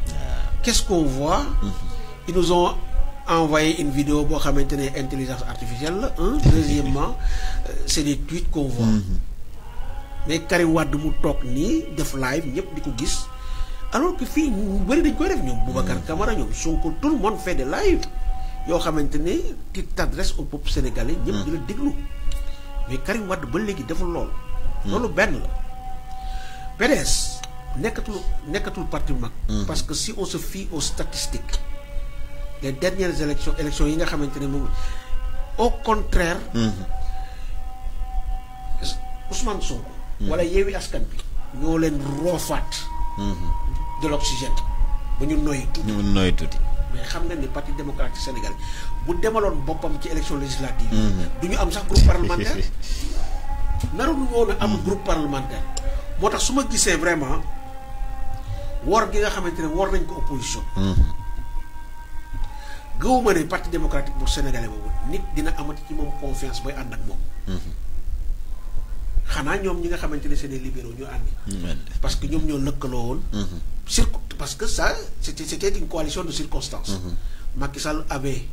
qu'est-ce qu'on voit. ils nous ont envoyé une vidéo boo xamante ne intelligence artificielle la deuxièmement c'est des tweets qu'on voit. mais Karim Wade mu toog nii def live ñëpp di ko gis alors que fii ñu bëri dañ koy def ñoom Boubacar Camara ñoom Sonko tout le monde fait des live yoo xamante ne tu t'adresses au peuple sénégalais ñëpp di la déglu mais Karim Wade ba léegi deful loolu benn la PDS nekkatul parti bu mag parce que si on se fie aux statistiques les dernières élections yi nga xamante ne moom au contraire Ousmane Sonko wala Yewwi Askan Wi ñoo leen roofaat de l'oxygène ba ñu noyyi tuuti mais xam nga ni parti démocratique sénégalais bu demaloon boppam ci élection législative du ñu am sax groupe parlementaire naroon woon a am groupe parlementaire moo tax su ma gisee vraiment wor gi nga xamante ne wor nañ ko opposition gëwuma ne parti démocratique bu sénégalais boobu nit dina amati ci moom confiance booy ànd ak moom xanaa ñoom ñi nga xamante ne c'est des libéraux ñu àndi parce que ñoom ñoo lëkkaloo woon parce que ça c'était une coalition de circonstances Macky Sall avait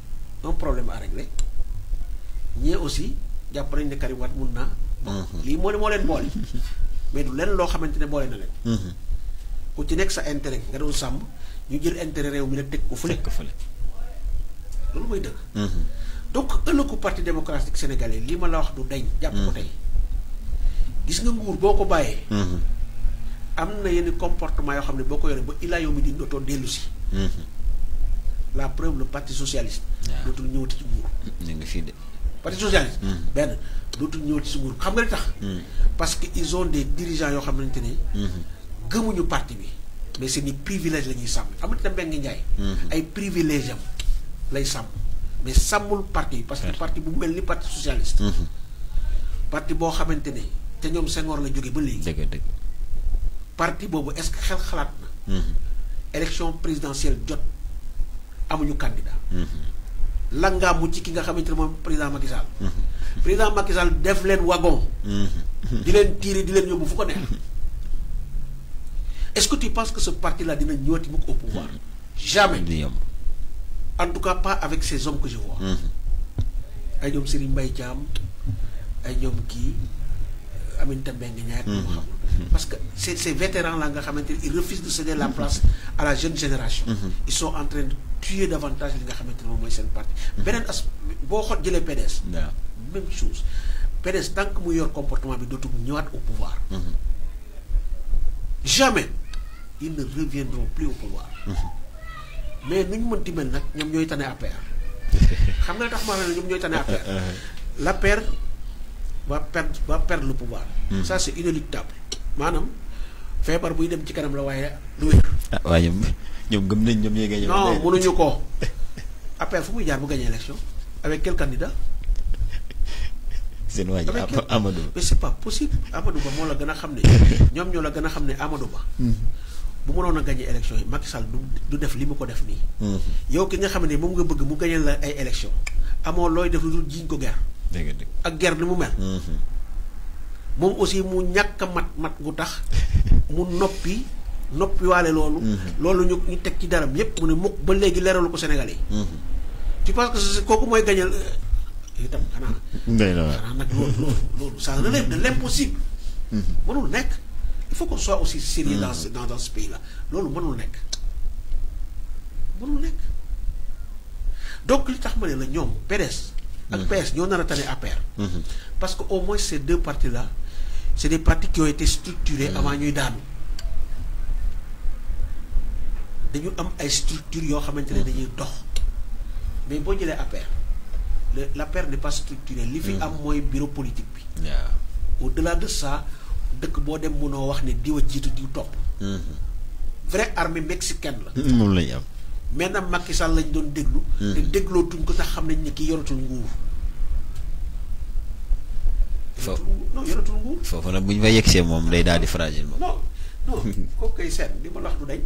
un problème à régler ñii aussi jàpp nañ ne Karim Wade mun naa lii moo leen boole mais du leen loo xamante ne boole na leen ku ci nekk sa intérêt nga doon sàmm ñu jël intérêt réew mi la teg ko fële loolu mooy dëgg donc ëllëgu parti démocratique sénégalais lii ma la wax du dañ jàpp ko tey gis nga nguur boo ko bàyyee. am na yenn comportement yoo xam ne boo ko yoree ba ilaa yow mi di dootoo dellu si. la preuve le parti socialiste. dootul ñëwati ci nguur. ñu ngi fii de. parti socialiste. benn dootul ñëwati ci nguur xam nga li tax. parce que ils ont des dirigeants yoo xamante ne. gëmuñu parti bi mais seen i privilège la ñuy sàmm amul itam Mbengue Ndiaye. ay privilège am lay sàmm mais sàmmul parti parce que parti bu mel ni parti socialiste. parti boo xamante ne te ñoom Senghor la jóge ba léegi. dëgg. parti boobu est-ce que xel xalaat na. élection présidentielle jot amuñu candidat. langaamu ci ki nga xamante ne moom président Macky Sall. président Macky Sall def leen wagon. di leen tirer di leen yóbbu fu ko neex. est-ce que tu penses que ce parti-là dina ñëwaati mukk au pouvoir. jamais. en tout cas pas avec ces hommes que je vois. ay ñoom Serigne Mbaye Thiam ay ñoom kii Aminata Mbengue Ndiaye. parce que ces vétérans-là nga xamante ne ils refusent de céder la place à la jeune génération. ils sont en train de tuer davantage li nga xamante ne moom mooy seen parti. beneen boo xool jëlee PDS. même chose PDS tant que mu yor comportement bi dootul ñëwaat au pouvoir. jamais ils ne reviendront plus au pouvoir. mais nu ñu mënti mel nag ñoom ñooy tane APR. xam nga tax maa ne ñoom ñooy tane APR. l'APR va perdre le pouvoir. ça c'est inéluctable. maanaam feebar buy dem ci kanam la waaye du wér. waaye ñoom gëm nañ ñoom ñooy gagné. non mënuñu ko. APR fu muy jaar bu gagné élection avec quel candidat. seen waa ji Amadou Ba. mais c'est pas possible Amadou Ba moo la gën a xam ne ñoom ñoo la gën a xam ne Amadou Ba. bu mënoon a gagné élection yi Macky Sall du def li mu ko def nii. yow ki nga xam ne moom nga bëgg mu gagné la ay élection amoo looy def lu dul jiiñ ko guerre. dëgg ak guerre ni mu mel. moom aussi mu ñàkk a mat gu tax mu noppi waale loolu. loolu ñu teg ci daram yépp mu ne mukk ba léegi leeralu ko Sénégalais yi. tu penses que kooku mooy gagné itam xanaa nag loolu ça relève de l'impossible. mënul nekk il faut qu'on soit aussi sérieux dans ce pays là loolu mënul nekk donc li tax ma ne la ñoom PDS ak PS ñoo nar a tane APR. parce que au moins ces deux partis là c'est des partis qui ont été structurés avant ñuy daanu. dañu am ay structures yoo xamante ne dañuy dox mais boo jëlee APR l'APR n'est pas structuré li fi am mooy bureau politique bi. au-delà de ça dëkk boo dem mënoo wax ne diw a jiitu diw topp. vraie armée mexicaine la. moom lañu am. maintenant Macky Sall lañ doon déglu. te déglootuñ ko tax xam nañ ne ki yoratul nguur. yoratul nguur. foofu nag bu ñu fa yegsee moom day daal di fragile moom. non kooku kay seet li ma la wax du dañ.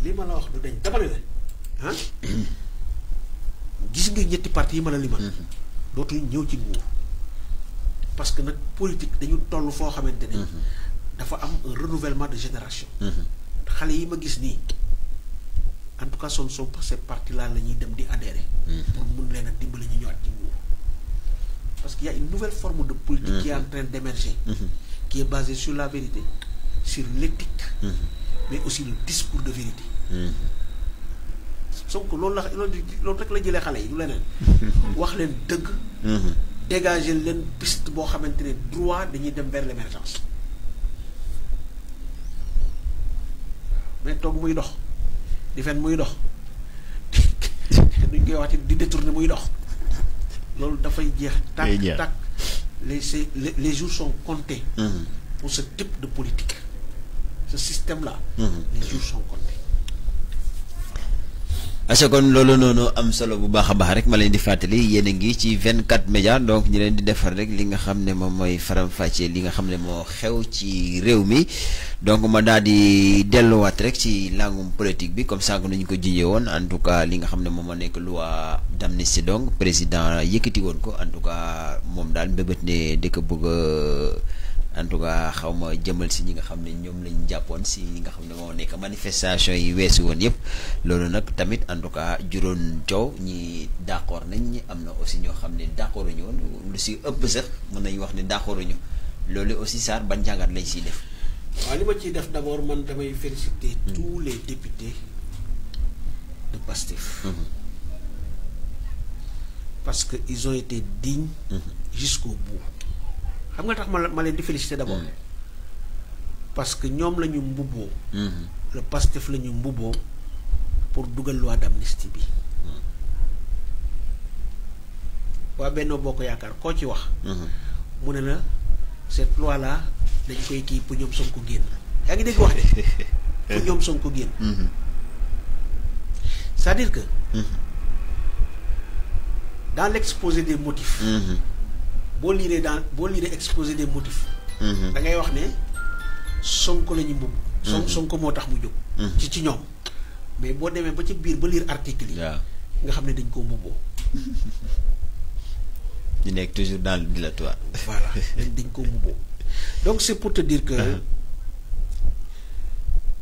li ma la wax du dañ dama ne la gis nga ñetti parti yi ma la limal. dootuñ ñëw ci nguur. parce que nag politique dañu toll foo xamante ne. dafa am un renouvellement de génération. xale yi ma gis nii en tout cas ce ne sont pas ces partis-là la ñuy dem di adhérer. pour mun leen a dimbali ñu ñëwaat ci nguur. parce qu'il y a une nouvelle forme de politique qui est en train d'émerger. qui est basée sur la vérité, sur l'éthique, mais aussi le discours de vérité. donc loolu rek la jëlee xale yi du leneen. wax leen dëgg. dégager leen piste boo xamante ne droit dañuy dem vers l'émergence. mais toog muy dox di fen muy dox duñ koy wax di détourner muy dox loolu dafay jeex. tàkk les jours sont comptés. pour ce type de politique ce système là. les jours sont comptés. aca kon loolu noonu am solo bu baax a baax rek ma leen di fàttali yéen a ngi ci 24 médias donc ñi leen di defar rek li nga xam ne moom mooy faram-fàccee li nga xam ne moo xew ci réew mi donc ma daal di delluwaat rek ci langum politique bi comme sànq nañu ko jinjee woon en tout cas li nga xam ne moom moo nekk loi d'amnistie donc président yëkkati woon ko en tout cas moom daal mbébét ne dëkk bëgg en tout cas xaw ma jëmal si ñi nga xam ne ñoom lañ jàppoon si ñi nga xam ne moo nekk manifestation yi weesu woon yëpp loolu nag tamit en tout cas juróon coow ñi d'accord nañ ñi am na aussi ñoo xam ne d'accord ñu woon lu si ëpp sax mën nañu wax ne d'accord ñu loolu aussi Sarr ban jàngat lañ siy def. waaw li ma ciy def d'abord man damay féliciter tous les députés de Pastef. parce que ils ont été dignes jusqu'au bout. xam nga tax ma leen di féliciter d'abord parce que ñoom la ñu mbubboo le Pastef la ñu mbubboo pour dugal loi d'amnistie bi waa Benno Bokk Yaakaar koo ci wax mu ne la cette loi là dañ koy kii pour ñoom Sonko génn yaa ngi dégg wax de pour ñoom Sonko génn c'est-à-dire que dans l'exposé des motifs boo liiree exposé des motifs da ngay wax ne Sonko la ñu mbubb Sonko moo tax mu jóg ci ñoom mais boo demee ba ci biir ba lire article yi nga xam ne dañ koo mbubboo ñu nekk toujours dans le dilatoire. voilà dañ koo mbubboo donc c'est pour te dire que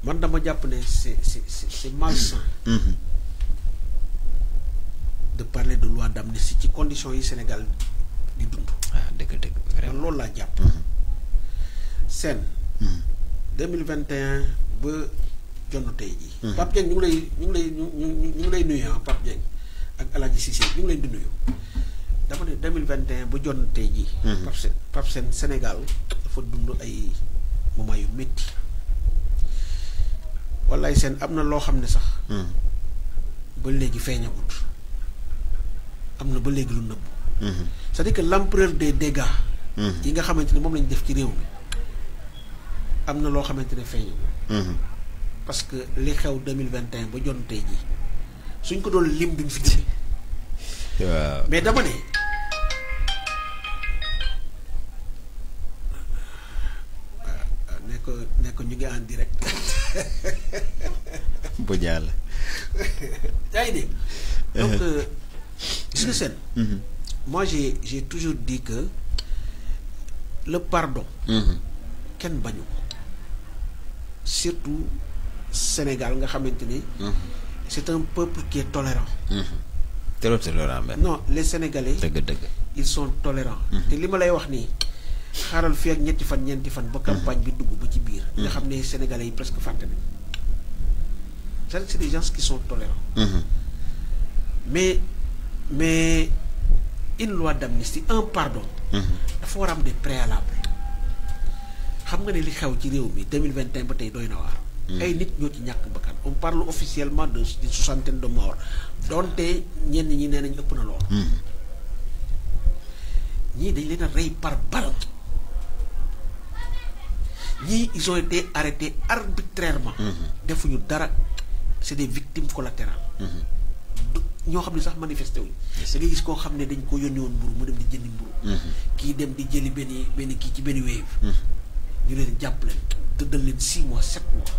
man dama jàpp ne c'est malsain de parler de loi d'amnistie ci conditions yi Sénégal di dund. dëgg vraiment loolu laa jàpp. seen 2021 ba jonn tey jii. Pape Dieng ñu ngi lay nuyu Pape Dieng ak El Hadj Cissé ñu ngi leen di nuyu. dama ne 2021 ba jonn tey jii. Pape Sène Sénégal dafa dund ay moment yu métti. wallaay seen am na loo xam ne sax. ba léegi feeñagut. am na ba léegi lu nëbb. c'est-à-dire que l'ampleur des dégâts. yi nga xamante ne moom lañu def ci réew mi am na loo xamante ne feeñagut. parce que li xew 2021 ba jonn tey jii suñ ko doon lim duñ fi jóge. waaw mais dama ne. ne ko ñu ngi en direct. bu jàll. yaa ngi dégg. donc gis nga seen. moi j'ai toujours dit que le pardon. kenn bañu ko. surtout Sénégal nga xamante ni. c'est un peuple qui est tolérant. trop tolérant même. non les Sénégalais. dëgg. ils sont tolérants. te li ma lay wax nii xaaral fii ak ñeenti fan ba campagne bi dugg ba ci biir. nga xam ne Sénégalais yi presque fàtte nañ. c'est des gens qui sont tolérants. mais une loi d'amnistie un pardon. dafa war a am des préalables. xam nga ne li xew ci réew mi 2021 ba tey doy na waar. ay nit ñoo ci ñàkk bakkan on parle officiellement de soixantaine de morts donte ñenn ñi nee nañ ëpp na lool. ñii dañ leen a rey par balle. ñii ils ont été arrêtés arbitrairement. defuñu dara c'est des victimes collatérales. ñoo xam ne sax manifesté wuñ. da ngay gis koo xam ne dañ ko yónni woon mburu mu dem di jëndi mburu. kii dem di jëli benn kii ci benn wéev. ñu leen jàpp leen tëddal leen 6 mois 7 mois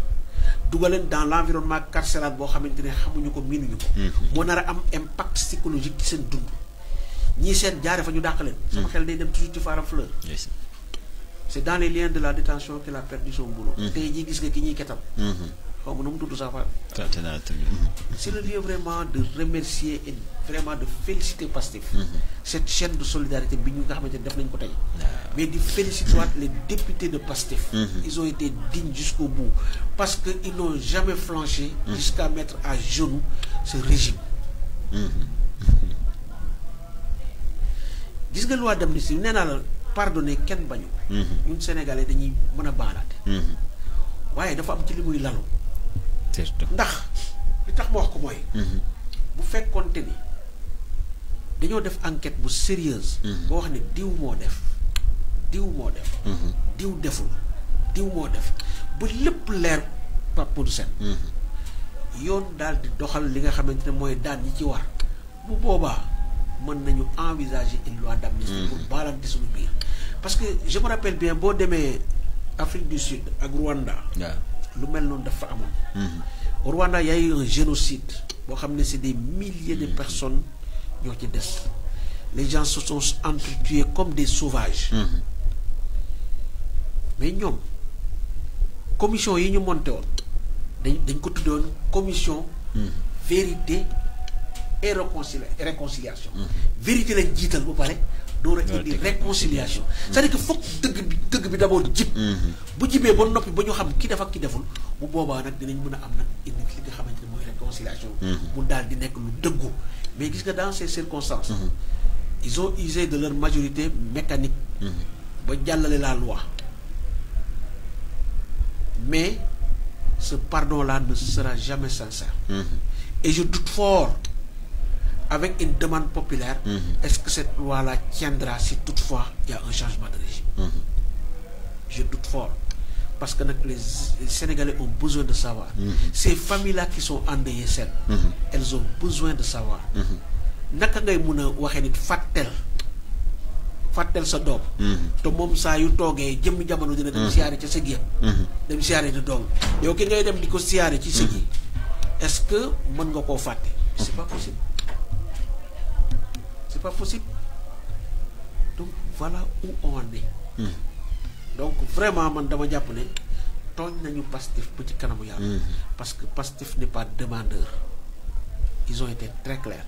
dugal leen dans l'environnement carcéral boo xamante ne xamuñu ko miinuñu ko. moo nar a am impact psychologique ci seen dund. ñii seen jaare fa ñu dàq leen. sama xel day dem toujours ci Fara Fleur. c'est dans les liens de la détention qu'il a perdu son boulot. tey jii gis nga ki ñuy ketal. xaw ma nu mu tudd sax fa. c'est le lieu vraiment de remercier et vraiment de féliciter Pastef. cette chaîne de solidarité bi ñu nga xamante ne def nañ ko tey. mais di féliciter waat les députés de Pastef. ils ont été dignes jusqu'au bout parce que ils n'ont jamais flanché. jusqu'à mettre à genoux ce régime. gis nga loi d'amnistie nee naa la pardonner kenn bañu. ñun Sénégalais dañuy mën a baalaate. waaye dafa am ci li muy lalu. ndax li tax ma wax ko mooy. bu fekkoonte ni dañoo def enquête bu sérieuse. boo wax ne diw moo def. diw deful diw moo def ba lépp leer Pape Modou Sène. yoon daal di doxal li nga xamante ne mooy daan yi ci war bu boobaa mën nañu envisager une loi d'amnistie pour baalante suñu biir parce que je me rappelle bien boo demee Afrique du Sud ak Rwanda. lu mel noonu dafa amoon. Rwanda y a eu un génocide boo xam ne c'est des milliers de personnes ñoo ci des les gens se sont entretués comme des sauvages. mais ñoom commission yi ñu monté woon dañ ko tuddoon commission vérité et réconciliation. vérité lañ jiital ba pare door a indi réconciliation. c'est-à-dire que foog dëgg bi d'abord jib. bu jibee ba noppi ba ñu xam ki def ak ki deful bu boobaa nag dinañ mën a am nag indi li nga xamante ne mooy réconciliation. mu daal di nekk lu dëggu mais gis nga dans ces circonstances. ils ont usé de leur majorité mécanique. ba jàllale la loi, mais ce pardon-là ne sera jamais sincère. Et je doute fort, avec une demande populaire, est-ce que cette loi-là tiendra si toutefois il y a un changement de régime? Je doute fort. Parce que les Sénégalais ont besoin de savoir. Ces familles-là qui sont endeuillées, elles ont besoin de savoir. Naka ngay mun a waxee nit fàttel sa doom te moom saa yu toogee jëmmi jamono dina dem siyaare ca sëg ya dem siyaare di doom yow ki ngay dem di ko siyaare ci sëg yi est-ce que mën nga koo fàtte? C'est pas possible. C'est pas possible. Donc voilà où on en est. Donc vraiment man dama jàpp ne tooñ nañu Pastef ba ci kanamu yàlla. Parce que Pastef n'est pas demandeur. Ils ont été très clairs.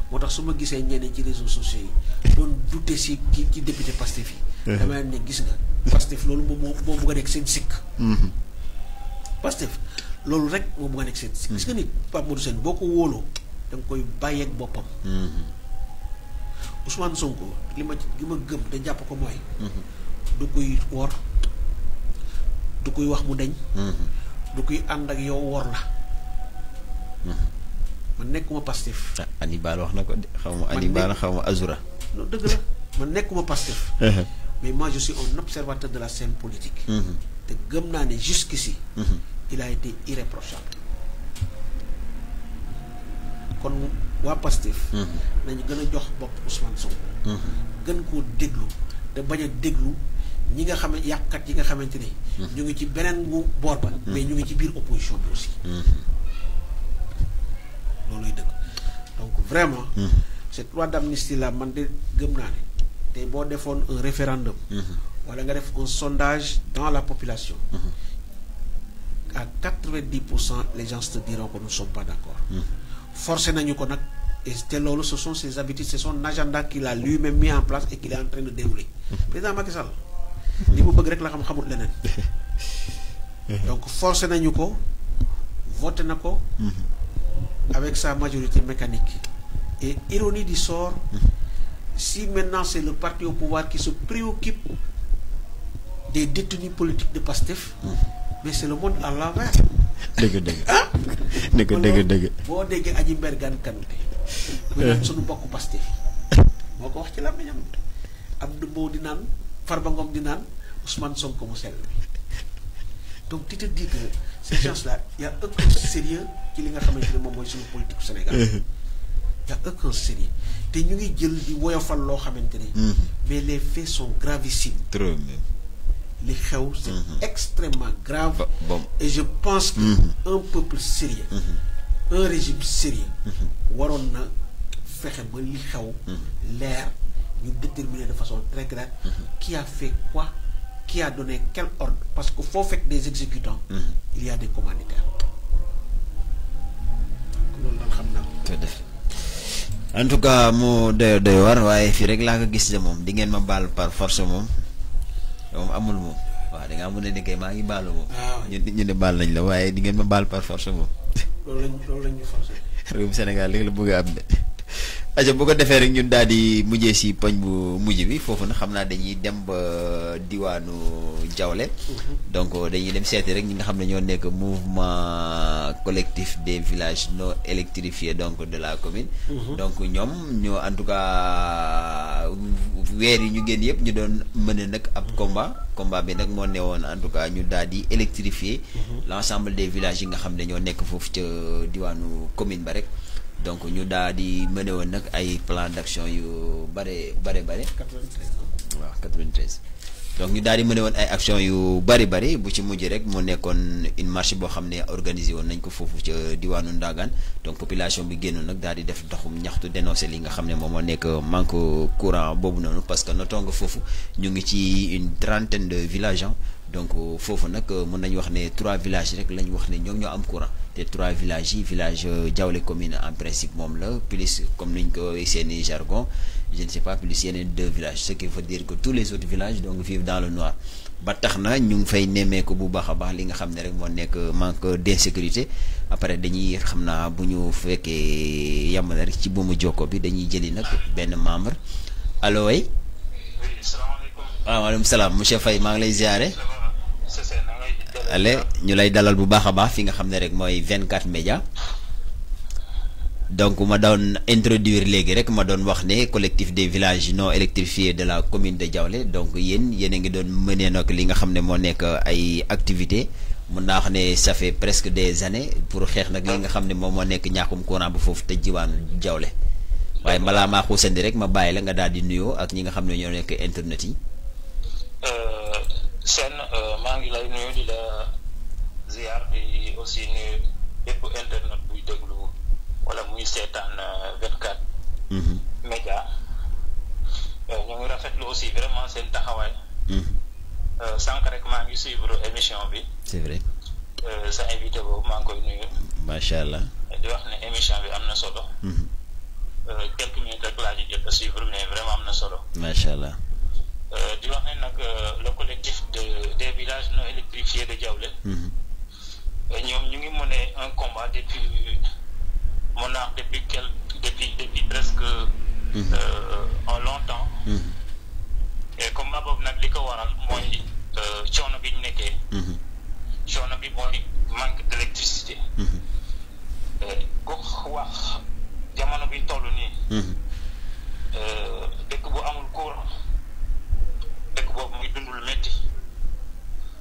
moo tax su ma gisee ñeneen ci réseaux sociaux yi doon douter si ci député Pastef yi. damay ne gis nga Pastef loolu moom moo bëgg a nekk seen sikk. Pastef loolu rek moo bëgg a nekk seen sikk. gis nga nit Pape Modou Sène boo ko wóoloo da nga koy bàyyeeg boppam. Ousmane Sonko li ma gëm te jàpp ko mooy. du koy wor du koy wax mu deñ. du koy ànd ak yow wor la. man nekkuma Pastef. Hannibal wax na ko de xaw ma Hannibal xaw ma Azura. non dëgg la man nekkuma Pastef. mais moi je suis un observateur de la scène politique. te gëm naa ne jusqu'ici. il a été irréprochable. kon waa Pastef. nañu gën a jox bopp Ousmane Sonko. gën koo déglu te bañ a déglu ñi nga xam ne yàqkat yi nga xamante ni. ñu ngi ci beneen boor ba. mais ñu ngi ci biir opposition bi aussi. looluy dëgg donc vraiment. cette loi d'amnistie là man de gëm naa ne te boo defoon un référendum. wala nga def un sondage dans la population. à 90% les gens te diront que nous ne sommes pas d'accord. forcé nañu ko nag et te loolu ce sont ses habitudes, c'est son agenda qu'il a lui-même mis en place et qu'il est en train de dérouler. président Macky Sall li mu bëgg rek la xamul leneen. donc forcé nañu ko voté na ko. avec sa majorité mécanique. Et ironie du sort, si maintenant c'est le parti au pouvoir qui se préoccupe des détenus politiques de Pastef, mais c'est le monde à l'envers. dëgg dëgg. boo déggee Aji Mbergane Kanouté mu naan suñu bokk Pastef moo ko wax ci làmmiñam. Abdou Mbow di naan Farba Ngom di naan Ousmane Sonko mu sell bi. donc tu te dis que ces gens-là y a aucun sérieux ci li nga xamante ne moom mooy suñu politique au Sénégal. y a aucun sérieux te ñu ngi jël di woyofal loo xamante ne. mais les faits sont gravissimes. trop même. li xew c'est extrêmement grave. Bon. Et je pense que un peuple sérieux un régime sérieux waroon na fexe ba li xew leer ñu déterminer de façon très claire qui a fait quoi, qui a donné quel ordre, parce que faut fekk des exécutants il y a des commanditaires. loolu daal xam naa ko. en tout cas mu doy war waaye fii rek laa ko gis de moom di ngeen ma baal par force moom amul moom waaw da ngaa mën a ne kay maa ngi baalu moom. ñu ne baal nañ la waaye di ngeen ma baal par force moom. loolu lañ ñu forcé. réewum Sénégal léegi la bëgg a am de. aja bu ko defee rek ñun daal di mujjee si poñ bu mujj bi foofu na xam naa dañuy dem ba diwaanu Diawlé. donc dañuy dem seeti rek ñi nga xam ne ñoo nekk mouvement collectif des villages non électrifiés donc de la commune. donc ñoom ñoo en tout cas weer yi ñu génn yëpp ñu doon mën nag ab combat bi nag moo newoon en tout cas ñu daal di électrifier l'ensemble des villages yi nga xam ne ñoo nekk foofu ca diwaanu commune ba rek. donc ñu daal di mëne woon nag ay plan d'action yu bare. 93 waaw 93. donc ñu daal di mëne woon ay action yu bari bu ci mujj rek mu nekkoon une marche boo xam ne organisé woon nañ ko foofu ca diwaanu Ndagaan donc population bi génnoon nag daal di def doxum ñaxtu dénoncé li nga xam ne moom moo nekk manque courant boobu noonu parce que notoo nga foofu ñu ngi ci une trentaine de villages donc foofu nag mën nañu wax ne 3 villages rek lañ wax ne ñoom ñoo am courant te 3 villages yi village Diawlé commune en principe moom la plus comme niñ ko seeni jargon je ne sais pas plus yeneen 2 villages ce qui veut dire que tous les autres villages donc vivent dans le noir ba tax na ñu ngi fay nemmeeku bu baax a baax li nga xam ne rek moo nekk manque d'insécurité après dañuy xam naa bu ñu fekkee yàmm na rek ci buumu jokko bi dañuy jëli nag benn membre allo way. oui salaamaaleykum. waaleykum salaam monsieur Faye maa ngi lay ziare. ale ñu lay dalal bu baax a baax fi nga xam ne rek mooy 24 média. donc ma doon introduire léegi rek ma doon wax ne collectif des villages non électrifiés de la commune de Diaoulé donc yéen a ngi doon mënee nag li nga xam ne moo nekk ay activités mën naa wax ne ça fait presque des années pour xeex nag li nga xam ne moom moo nekk ñàkkum courant bu foofu te jiwaanu Diaoulé waaye balaa maa xuusandi rek ma bàyyi la nga daal di nuyoo ak ñi nga xam ne ñoo nekk internet yi. Sène maa ngi lay nuyu di la ziar di aussi nuyu bépp internet buy déglu wala muy seetaan 24 média ñu ngi rafetlu aussi vraiment seen taxawaay. sànq rek maa ngi suivre émission bi. c'est vrai. sa invité boobu maa ngi koy nuyu. macha allah. di wax ne émission bi am na solo. quelques minutes rek laa ci jot a suivre mais vraiment am na solo. macha allah. di wax ne nag le collectif des villages non électrifiés de Diaoulé. ñoom ñu ngi mené un combat depuis depuis presque un longtemps. et combat boobu nag li ko waral mooy coono bi ñu nekkee. coono bi mooy manque d'électricité. ku wax jamono bi toll nii. dëkk bu amul courant dëkk boobu muy dund lu métti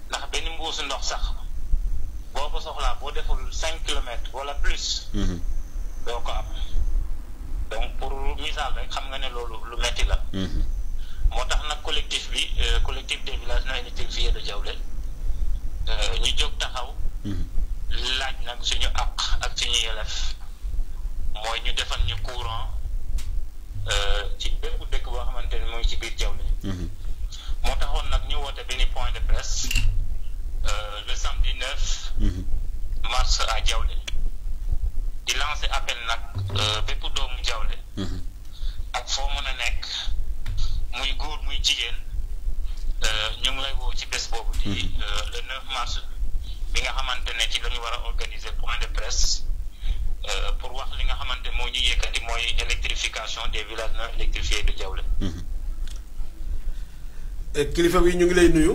ndax benn mbuusu ndox sax boo ko soxlaa boo deful 5 kilomètres wala plus. doo ko am donc pour misaal rek xam nga ne loolu lu métti la. moo tax nag collectif bi collectif des villages non électrifiés de Diaoulé ñu jóg taxaw. laaj nag suñu àq ak suñu yelef mooy ñu defal ñu courant ci bépp dëkk boo xamante ne mooy ci biir Diaoulé. moo taxoon nag ñu woote benn point de presse le samedi 9 mars à Diaoulé di lancer appel nag bépp doomu Diaoulé ak foo mën a nekk muy góor muy jigéen ñu ngi lay woo ci bés boobu di le 9 mars bi nga xamante ne ci la ñu war a organiser point de presse pour wax li nga xamante moo ñu yëkkati mooy électrification des villages non électrifiés de Diaoulé. kilifa bi ñu ngi lay nuyu.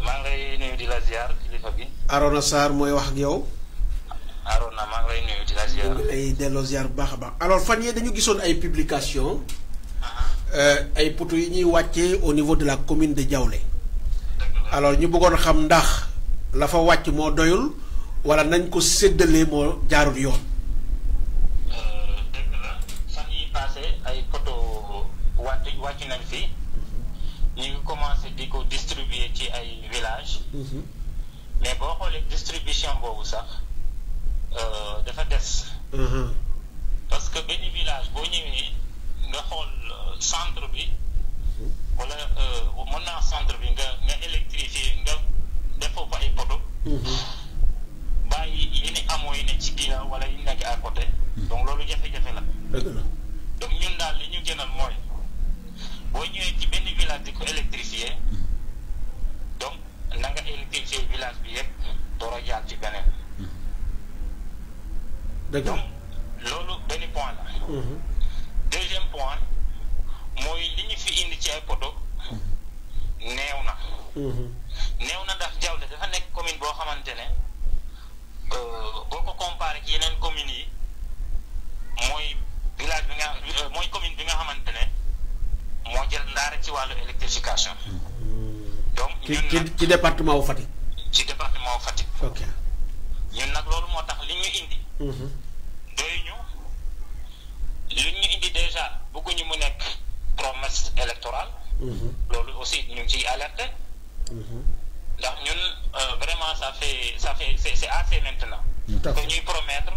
maa ngi lay nuyu di la ziar kilifa bi. Arona Sarr mooy wax ak yow. Arona maa ngi lay nuyu di la ziar. ñu ngi lay delloo ziar bu baax a baax alors fan yii dañu gisoon ay publication ay poteaux yi ñuy wàccee au niveau de la commune de Diaoulé. alors ñu bëggoon xam ndax la fa wàcc moo doyul wala nañ ko séddalee moo jaarul yoon. dëgg la fan yi passé ay poteaux wàcc nañ fi. ñu ngi commencé di ko distribuer ci ay villages. mais boo xoolee distribution boobu sax dafa des. parce que benn village boo ñëwee nga xool centre bi wala mën naa centre bi nga électrifier nga def foofu ay poto. bàyyi yi ni amoo yi ne ci ginnaaw wala yi nekk à côté. donc loolu jafe-jafe la. dëgg la donc ñun daal li ñu gënal mooy. boo ñëwee ci benn village di ko électrifier donc na nga électrifier village bi yëpp door a jaar ci beneen. dëgg donc loolu benn point la. deuxième point mooy li ñu fi indi ci ay poto néew na. néew na ndax Diaoulé dafa nekk commune boo xamante ne boo ko comparé ci yeneen communes yi mooy village bi mooy commune bi nga xamante ne. moo jël ndaare ci wàllu électrification. donc ñun nag ci département wu Fatick. ci département wu Fatick. ok ñun nag loolu moo tax li ñu indi. doy ñu li ñu indi déjà bëgguñu mu nekk promesse électorale. loolu aussi ñu ngi ciy alerté. ndax ñun vraiment c'est assez maintenant. que ñuy promettre.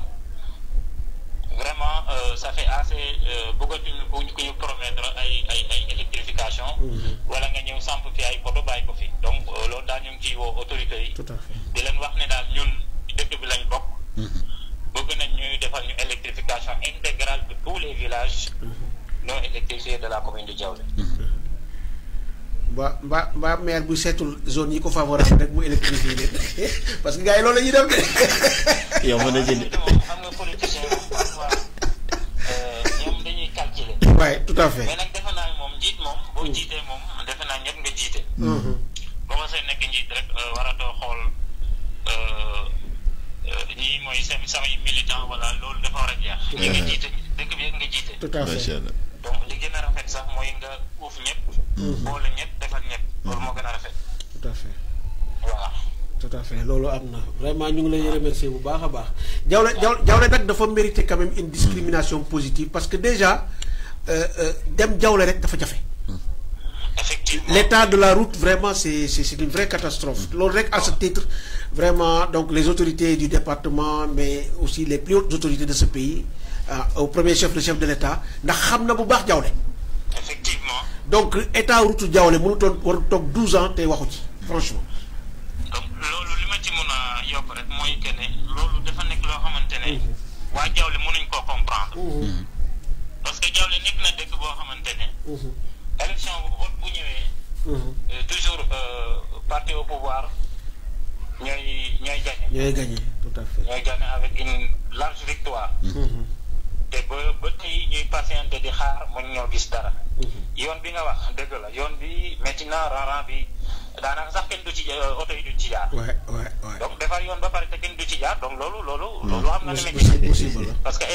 vraiment ça fait assez bëggatuñu ku ñu promettre ay électrification. wala nga ñëw samp fi ay poto bàyyi ko fi donc loolu daal ñu ngi ciy woo autorités yi. tout à fait di leen wax ne daal ñun dëkk bi lañ bokk. bëgg nañ ñuy defal ñu électrification intégrale de tous les villages non électrifiés de la commune de Diaoulé. mbaa maire bu seetul zone yi ko favorable rek mu électrifié leen parce que gars yi loolu la ñuy def de. yow mën na jënd xam nga politicien moom parfois ñoom dañuy calculer. waaye tout à fait. mais nag defe naa ne moom njiit moom boo jiitee moom nekk njiit rek waratoo xool ñii mooy samay militant wala loolu dafa war a jeex. li nga jiite dëkk bi nga jiite. tout à fait donc li gën a rafet sax mooy nga uuf ñëpp. boole ñëpp defal ñëpp. loolu moo gën a rafet. tout à fait. voilà. tout à fait loolu am na vraiment ñu ngi lay remercier bu baax a baax Diawlé nag dafa mériter quand même une discrimination positive parce que déjà dem Diawlé rek dafa jafe. Effectivement. L'état de la route vraiment c'est une vraie catastrophe loolu rek à ce titre vraiment donc les autorités du département mais aussi les plus hautes autorités de ce pays au premier chef de l'État ndax xam na bu baax Diawlé. Effectivement. donc état route Diawlé mënutoon war a toog 12 ans te waxu ci franchement. donc loolu li ma ci mën a yokk rek mooy que ne loolu dafa nekk loo xamante ne waa Diawlé mënuñ koo comprendre. parce que Diawlé nekk na dëkk boo xamante ne. élection vote bu ñëwee. toujours parti au pouvoir ñooy gagné. ñooy gagné tout à fait. ñooy gagné avec une large victoire. te ba tey ñuy patienté di xaar mu ñoo gis dara. yoon bi nga wax dëgg la yoon bi métti na rang bi daanaka sax kenn du ci oto yi duñ ci jaar. donc defar yoon ba pare te kenn du ci jaar donc loolu xam na ne métti. parce que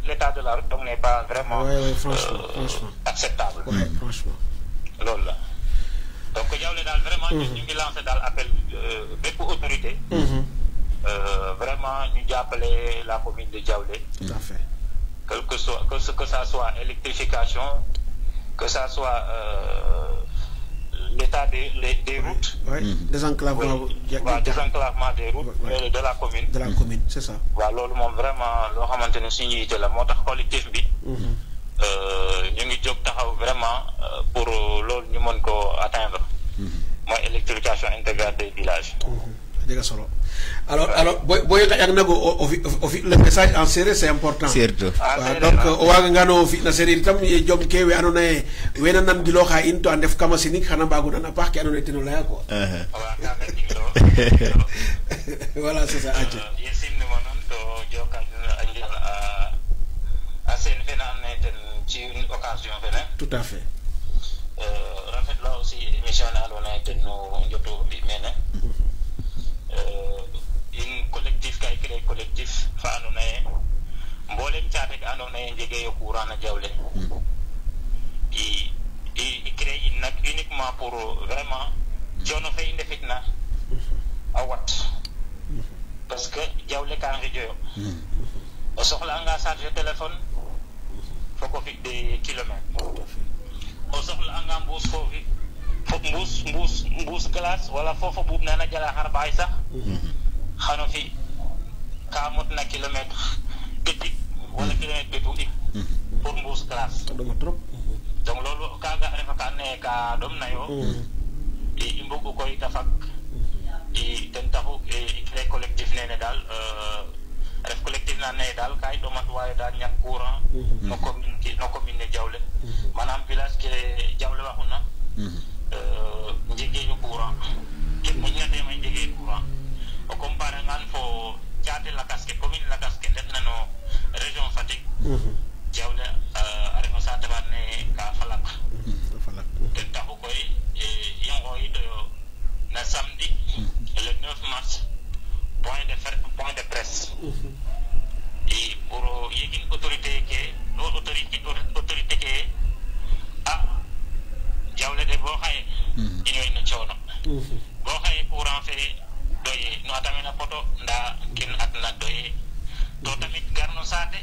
l'état de la route donc n'est pas vraiment. franchement acceptable. franchement. loolu la donc Diawlé daal vraiment. ñu ngi lancé daal appel bépp autorité. vraiment ñu jàppale la commune de Diawlé. tout à fait. que ça soit électrification que ça soit l'état des routes. désenclavement. désenclavement des routes. de la commune. de la commune c'est ça. waaw loolu moom vraiment loo xamante ne suñu yite la moo tax collectif bi. ñu ngi jóg taxaw vraiment pour loolu ñu mën ko atteindre. mooy électrification intégrale des villages. dégg solo alors boy yak nago le message en séeréer c'est important. surtout donc o waga ngano fi na séeréer itam jom ke we andona ye wena nan giloxa in to a ndef kama sinig xana mbago nan a paax ke andona ye teno leya quoi. voilà c'est ça aca yesimnima noon to joka a njal a seen fene andona ye ten ci une occasion fene. tout à fait. rafet la aussi émission ne andona ye ten no njoto mbi mene. in collectif kay créé collectif fa andona ye mboolem caate ke andona ye njege yo courant na Diawlé i créé in nag uniquement pour vraiment coono fe i ndefit na a wat parce que Diawlé ka ngijoyo o soxla anga charger téléphone foko fi des kilomètres o soxla anga mbuus foofi mbuus glace wala foofa buub nana jala xar baay sax xano fi ka mot na kilomètre ɓetik wala kilomètre ɓetu ɗik pour mbuus glace ɗoma trop. donc loolu kaga refa ka ando naye ka ɗom nayo i mbugu koy ta fak i ten taxu i créé collectif nene daal ref collectif na naye daal ka i ɗomat wayo daal ñak courant no commune ne Diawlé manam village ke Diawlé waxuna njege yo courant ke moƴnate may njege courant o compare ngan fo caate lakas ke commune lakas ke ndef na no région Fatick Diawlé a refa saate fa ne ka falak ten taxu koy i ngoyitoyo na samedi le 9 mars point de presse i pour yegin autorité ke Diawlé de boo xaye inoy no coono boo xaye courant fe doye no atamena poto nda ken atna doye to tamit garno saate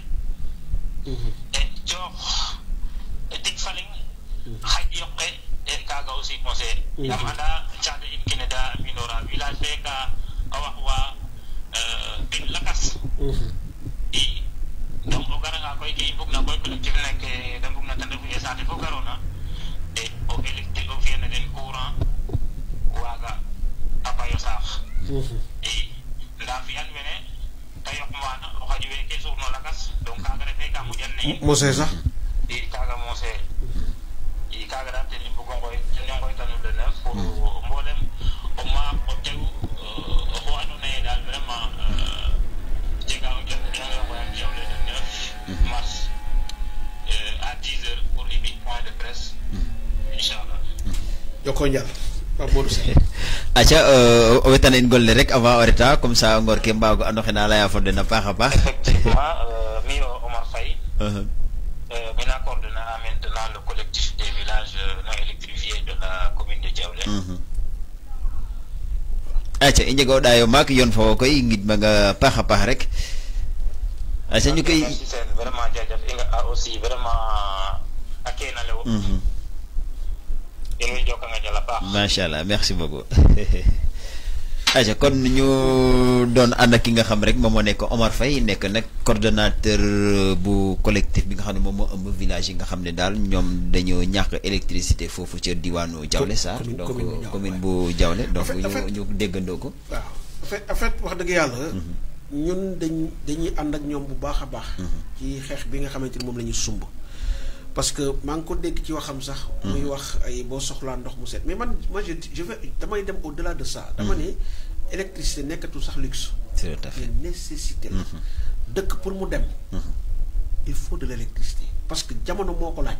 e coox dig faling xaj yoqe kaga aussi conseil yam anda caate in kene da minora village fe ka a wax wa pin lakas i donc o garanga koy ke i mbug na koy collectif neke da mbug na ten refu ye saate fo garona o électrique o fiyana den courant waaga a payo saax i nda fi'an wene te yoq maana o xaƴ weeke suur no lakas donc kaaga refe ka moƴan na in mose sax i kaaga mose i kaaga daal ten i mbugo ngoytanu le neuf pour mboolem o maak o tew oxu andoona ye daal vraiment jega o jot ino ngoyam Diawlé le 9 mars à 10 heures pour i mbi point de presse inchallah joko njal Pape Modou Sène aca o wetan in golle rek avant o reta comme ça ngor ke mbago ando xena leya fo den a paax a paax. Effectivement, mi Omar Faye. Maintenant coordonné maintenant le collectif des villages non électrifiés de la commune de Diaoulé. aca i njego ɗayo maak yoon fo koy ngid maga paax a paax rek aca ñu koy merci sen vraiment jajaf i nga aussi vraiment a kena lewo in way jokanga njala paax machallah merci beaucoup aca kon ñu doon ànd ak ki nga xam rek moom moo nekk Omar Faye nekk nag coordonnateur bu collectif bi nga xam ne moom moo ëmb village yi nga xam ne daal ñoom dañoo ñàkk électricité foofu ca diwaanu Diaoulé Sarr donc commune bu Diaoulé donc ñu déggandoo ko waaw en fait wax dëgg yàlla ñun dañuy ànd ak ñoom bu baax a baax ci xeex bi nga xamante ni moom la ñu sumb parce que maa ngi ko dégg ci waxam sax muy wax ay boo soxlaa ndox mu set mais man je vais damay dem au delà de ça dama ne électricité nekkatul sax luxe c'est tout à fait nécessité la dëkk pour mu dem il faut de l'électricité parce que jamono moo ko laaj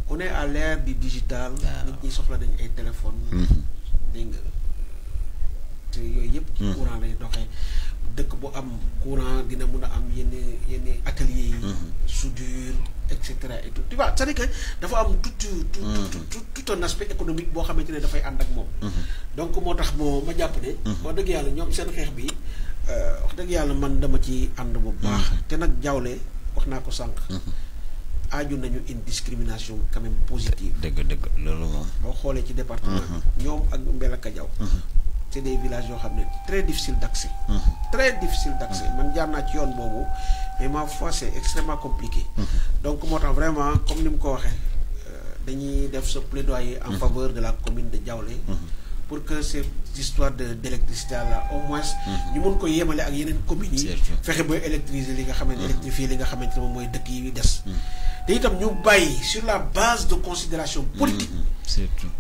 on est à l'ère du digital nit ñi soxla nañ ay téléphone dégg nga te yooyu yëpp ci courant lay doxee dëkk bu am courant dina mun a am yenn ateliers yi soudure et cetera et tout tu vois c'est-à-dire que dafa am tout un aspect économique boo xamante ne dafay ànd ak moom donc moo tax ma jàpp ne wax dëgg yàlla ñoom seen xeex bi wax dëgg yàlla man dama ci ànd bu baax te nag Diaoulé wax naa ko sànq aaju nañu une discrimination quand même positive dëgg loolu moom boo xoolee ci département bi ñoom ak Mbelakadiao c'est des villages yoo xam ne très difficile d'accès man jaar naa ci yoon boobu mais ma foi c'est extrêmement compliqué donc moo tax vraiment comme ni mu ko waxee dañuy def ce plaidoyer en faveur de la commune de Diaoulé pour que cette histoire d'électricité là au moins ñu mun ko yemale ak yeneen communes yi fexe ba électriser li nga xamante électrifier li nga xamante ne moom mooy dëkk yi des te itam ñu bàyyi sur la base de considération politique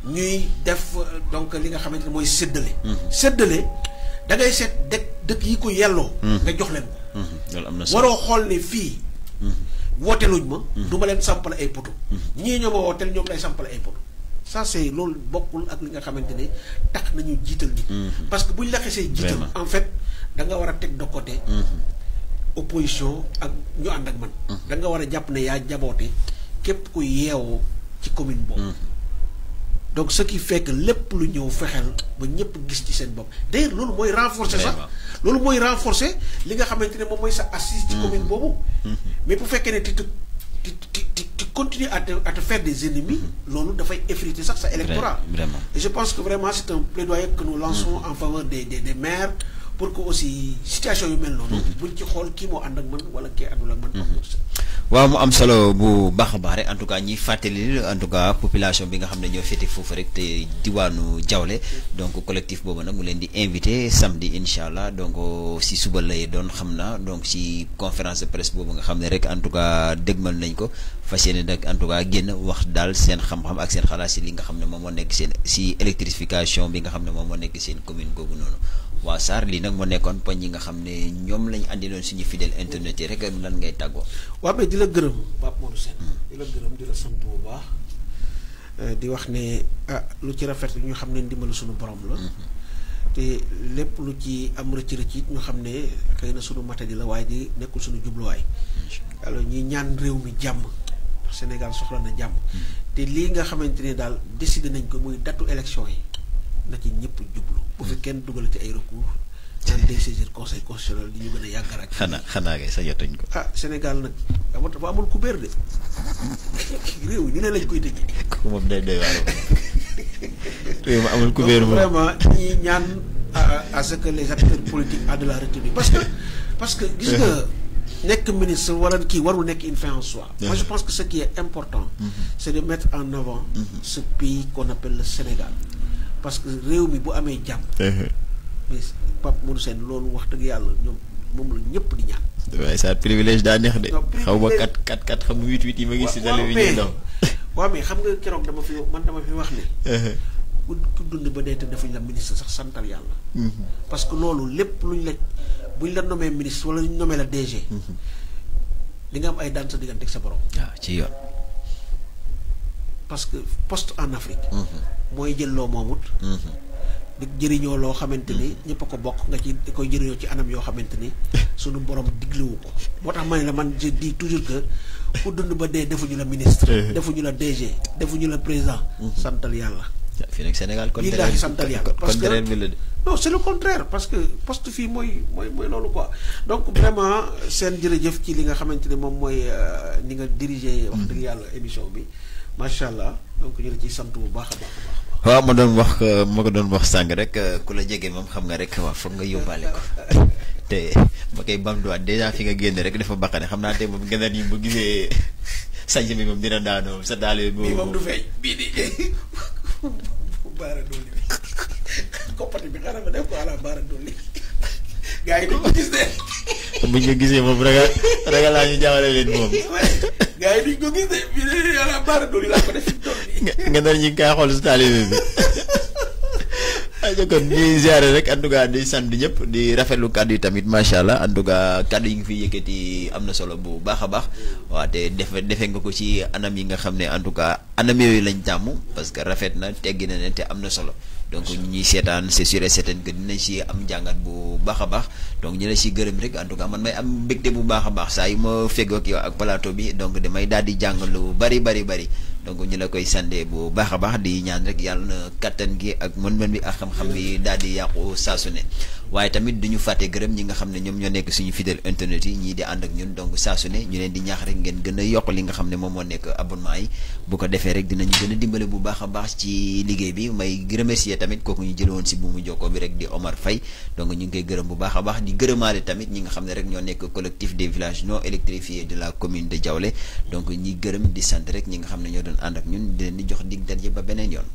ñuy def donc li nga xamante ne mooy séddale da ngay seet dëkk yi ko yelloo nga jox leen ko loolu am na waroo xool ne fii wooteluñ ma du ma leen sampal ay poto ñii ñoo ma wooteel ñoom lay sampal ay poto ça c'est loolu bokkul ak li nga xamante ne tax nañu jiital nit parce que buñ la xesee jiital en fait da nga war a teg de côté opposition ak ñu ànd ak man da nga war a jàpp ne yaa jaboote képp ku yeewoo ci commune boobu donc ce qui fait que lépp lu ñëw fexeel ba ñëpp gis ci seen bopp d'ailleurs loolu mooy renforcer sax loolu mooy renforcer li nga xamante ne moom mooy sa assise ci commune boobu mais bu fekkee ne tu continues à te faire des ennemis loolu dafay effriter sax sa électorat et je pense que vraiment c'est un plaidoyer que nous lançons en faveur des maires pour que aussi situation yu mel noonu buñ ci xool kii moo ànd ak man wala kii àndul ak man waaw mu am solo bu baax a baax rek en tout cas ñiy fàttali en tout cas population bi nga xam ne ñoo féete foofu rek te diwaanu Diaoulé donc collectif boobu nag mu leen di invité samedi incha allah donc si suba lay doon xam naa donc si conférence de presse boobu nga xam ne rek en tout cas dégmal nañ ko fas yéene nag en tout cas génn wax daal seen xam-xam ak seen xalaat si li nga xam ne moom moo nekk seen si électrification bi nga xam ne moom moo nekk seen commune googu noonu waa Sarr lii nag moo nekkoon poñ yi nga xam ne ñoom lañ andiloon suñu fidèle internet yi rek lan ngay tàggoo. waaw mais di la gërëm Pape Modou Sène di la gërëm di la sant bu baax di wax ne lu ci rafet ñu xam ne ndimbalu suñu borom la te lépp lu ci am rëcc it ñu xam ne xëy na suñu matadi la waaye di nekkul suñu jubluwaay alors ñuy ñaan réew mi jàmm Sénégal soxla na jàmm te lii nga xamante ne daal décidé nañ ko muy datu élection yi na ci ñëpp jublu bu fi kenn dugal ci ay recours naan day saisir conseil constitutionnel di ñu gën a yàggal ak xanaa kay sa jotuñ ko Sénégal nag dafa amul kubéer de réew ñu ne lañ koy tëjee ko moom day doy waar réew ma amul kubéer moom vraiment ñi ñaan à ce que les acteurs politiques aient de la retenue parce que gis nga nekk ministre wala kii warul nekk une fin en soi. Moi je pense que ce qui est important c'est de mettre en avant ce pays qu'on appelle le Sénégal parce que réew mi bu amee jàmm mais Pape Modou Sène loolu wax dëgg yàlla ñoom moom la ñëpp di ñaan waaye sa privilège daa neex de xaw ma 4 xam 8 yi ma gis si dale bi ñuy daw waaw mais xam nga keroog dama fi wax ne ku dund ba dee te defuñ la ministre sax santal yàlla parce que loolu lépp buñ la nommé ministre wala ñu nommé la DG di nga am ay daan sa diggante ak sa borom waaw ci yoon parce que poste en Afrique mooy jël loo moomut di jëriñoo loo xamante ni ñëpp a ko bokk nga ci di koy jëriñoo ci anam yoo xamante ni sunu borom diglewu ko moo tax ma ne la man je dis toujours que ku dund ba dee defuñu la ministre defuñu la DG defuñu la président santal yàlla fii nag Sénégal billaahi santal yàlla parce que bi la de non c'est le contraire parce que poste fii mooy loolu quoi donc vraiment seen jërëjëf ci li nga xamante ne moom mooy ni nga diriger wax dëgg yàlla émission bi macha allah donc ñu la ciy sant bu baax a baax a baax waaw ma ko doon wax sàng rek ku la jege moom xam nga rek waaw foog nga yóbbaale ko te ma koy bamtuwaat dèjà fi nga génn rek dafa baqane xam naa te moom gën a bu gisee sànq bi moom dina daanoo sa daal bii moom du feeñ bii di baara dolli bi koppati bi xanaa ma def ko ala baara dolli gars yi duñ ko gis de buñ ko gisee moom ragal laa ñu jaawale leen moom gars yi duñ ko gis de bii de ala baara dolli laa ko def fi mu toll nii nga nar ñu ngi koy xool si taalibe bi kon di ziare rek en tout cas di sant ñëpp di rafetlu kàddu yi tamit macha allah en tout cas kàddu yi nga fi yëkkati am na solo bu baax a baax waaw te defee nga ko ci anam yi nga xam ne en tout cas anam yooyu lañ tàmm parce que rafet na teggi na ne te am na solo donc ñi seetaan c'est sûr et certain que dinañ si am jàngat bu baax a baax donc ñu la si gërëm rek en tout cas man may am mbégte bu baax a baax saa yu ma feggoo ak yow ak plateau bi donc damay daal di jàng lu bari donc ñu la koy sande bu baax a baax di ñaan rek yàlla na kattan gi ak mën-mën bi ak xam-xam bi daal di yàqu saa su ne waaye tamit duñu fàtte gërëm ñi nga xam ne ñoom ñoo nekk suñu fidèle internet yi ñii di ànd ak ñun donc saa su ne ñu leen di ñaax rek ngeen gën a yokk li nga xam ne moom moo nekk abonnement yi bu ko defee rek dinañu gën a dimbale bu baax a baax ci liggéey bi may remercier tamit kooku ñu jël woon si buumu jokkoo bi rek di Omar Faye donc ñu ngi koy gërëm bu baax a baax di gërëmaale tamit ñi nga xam ne rek ñoo nekk collectif des villages non électrifiés de la commune de Diaolé donc ñi gërëm di sant rek ñi nga xam ne ñoo doon ànd ak ñun di leen di jox dig daje ba beneen yoon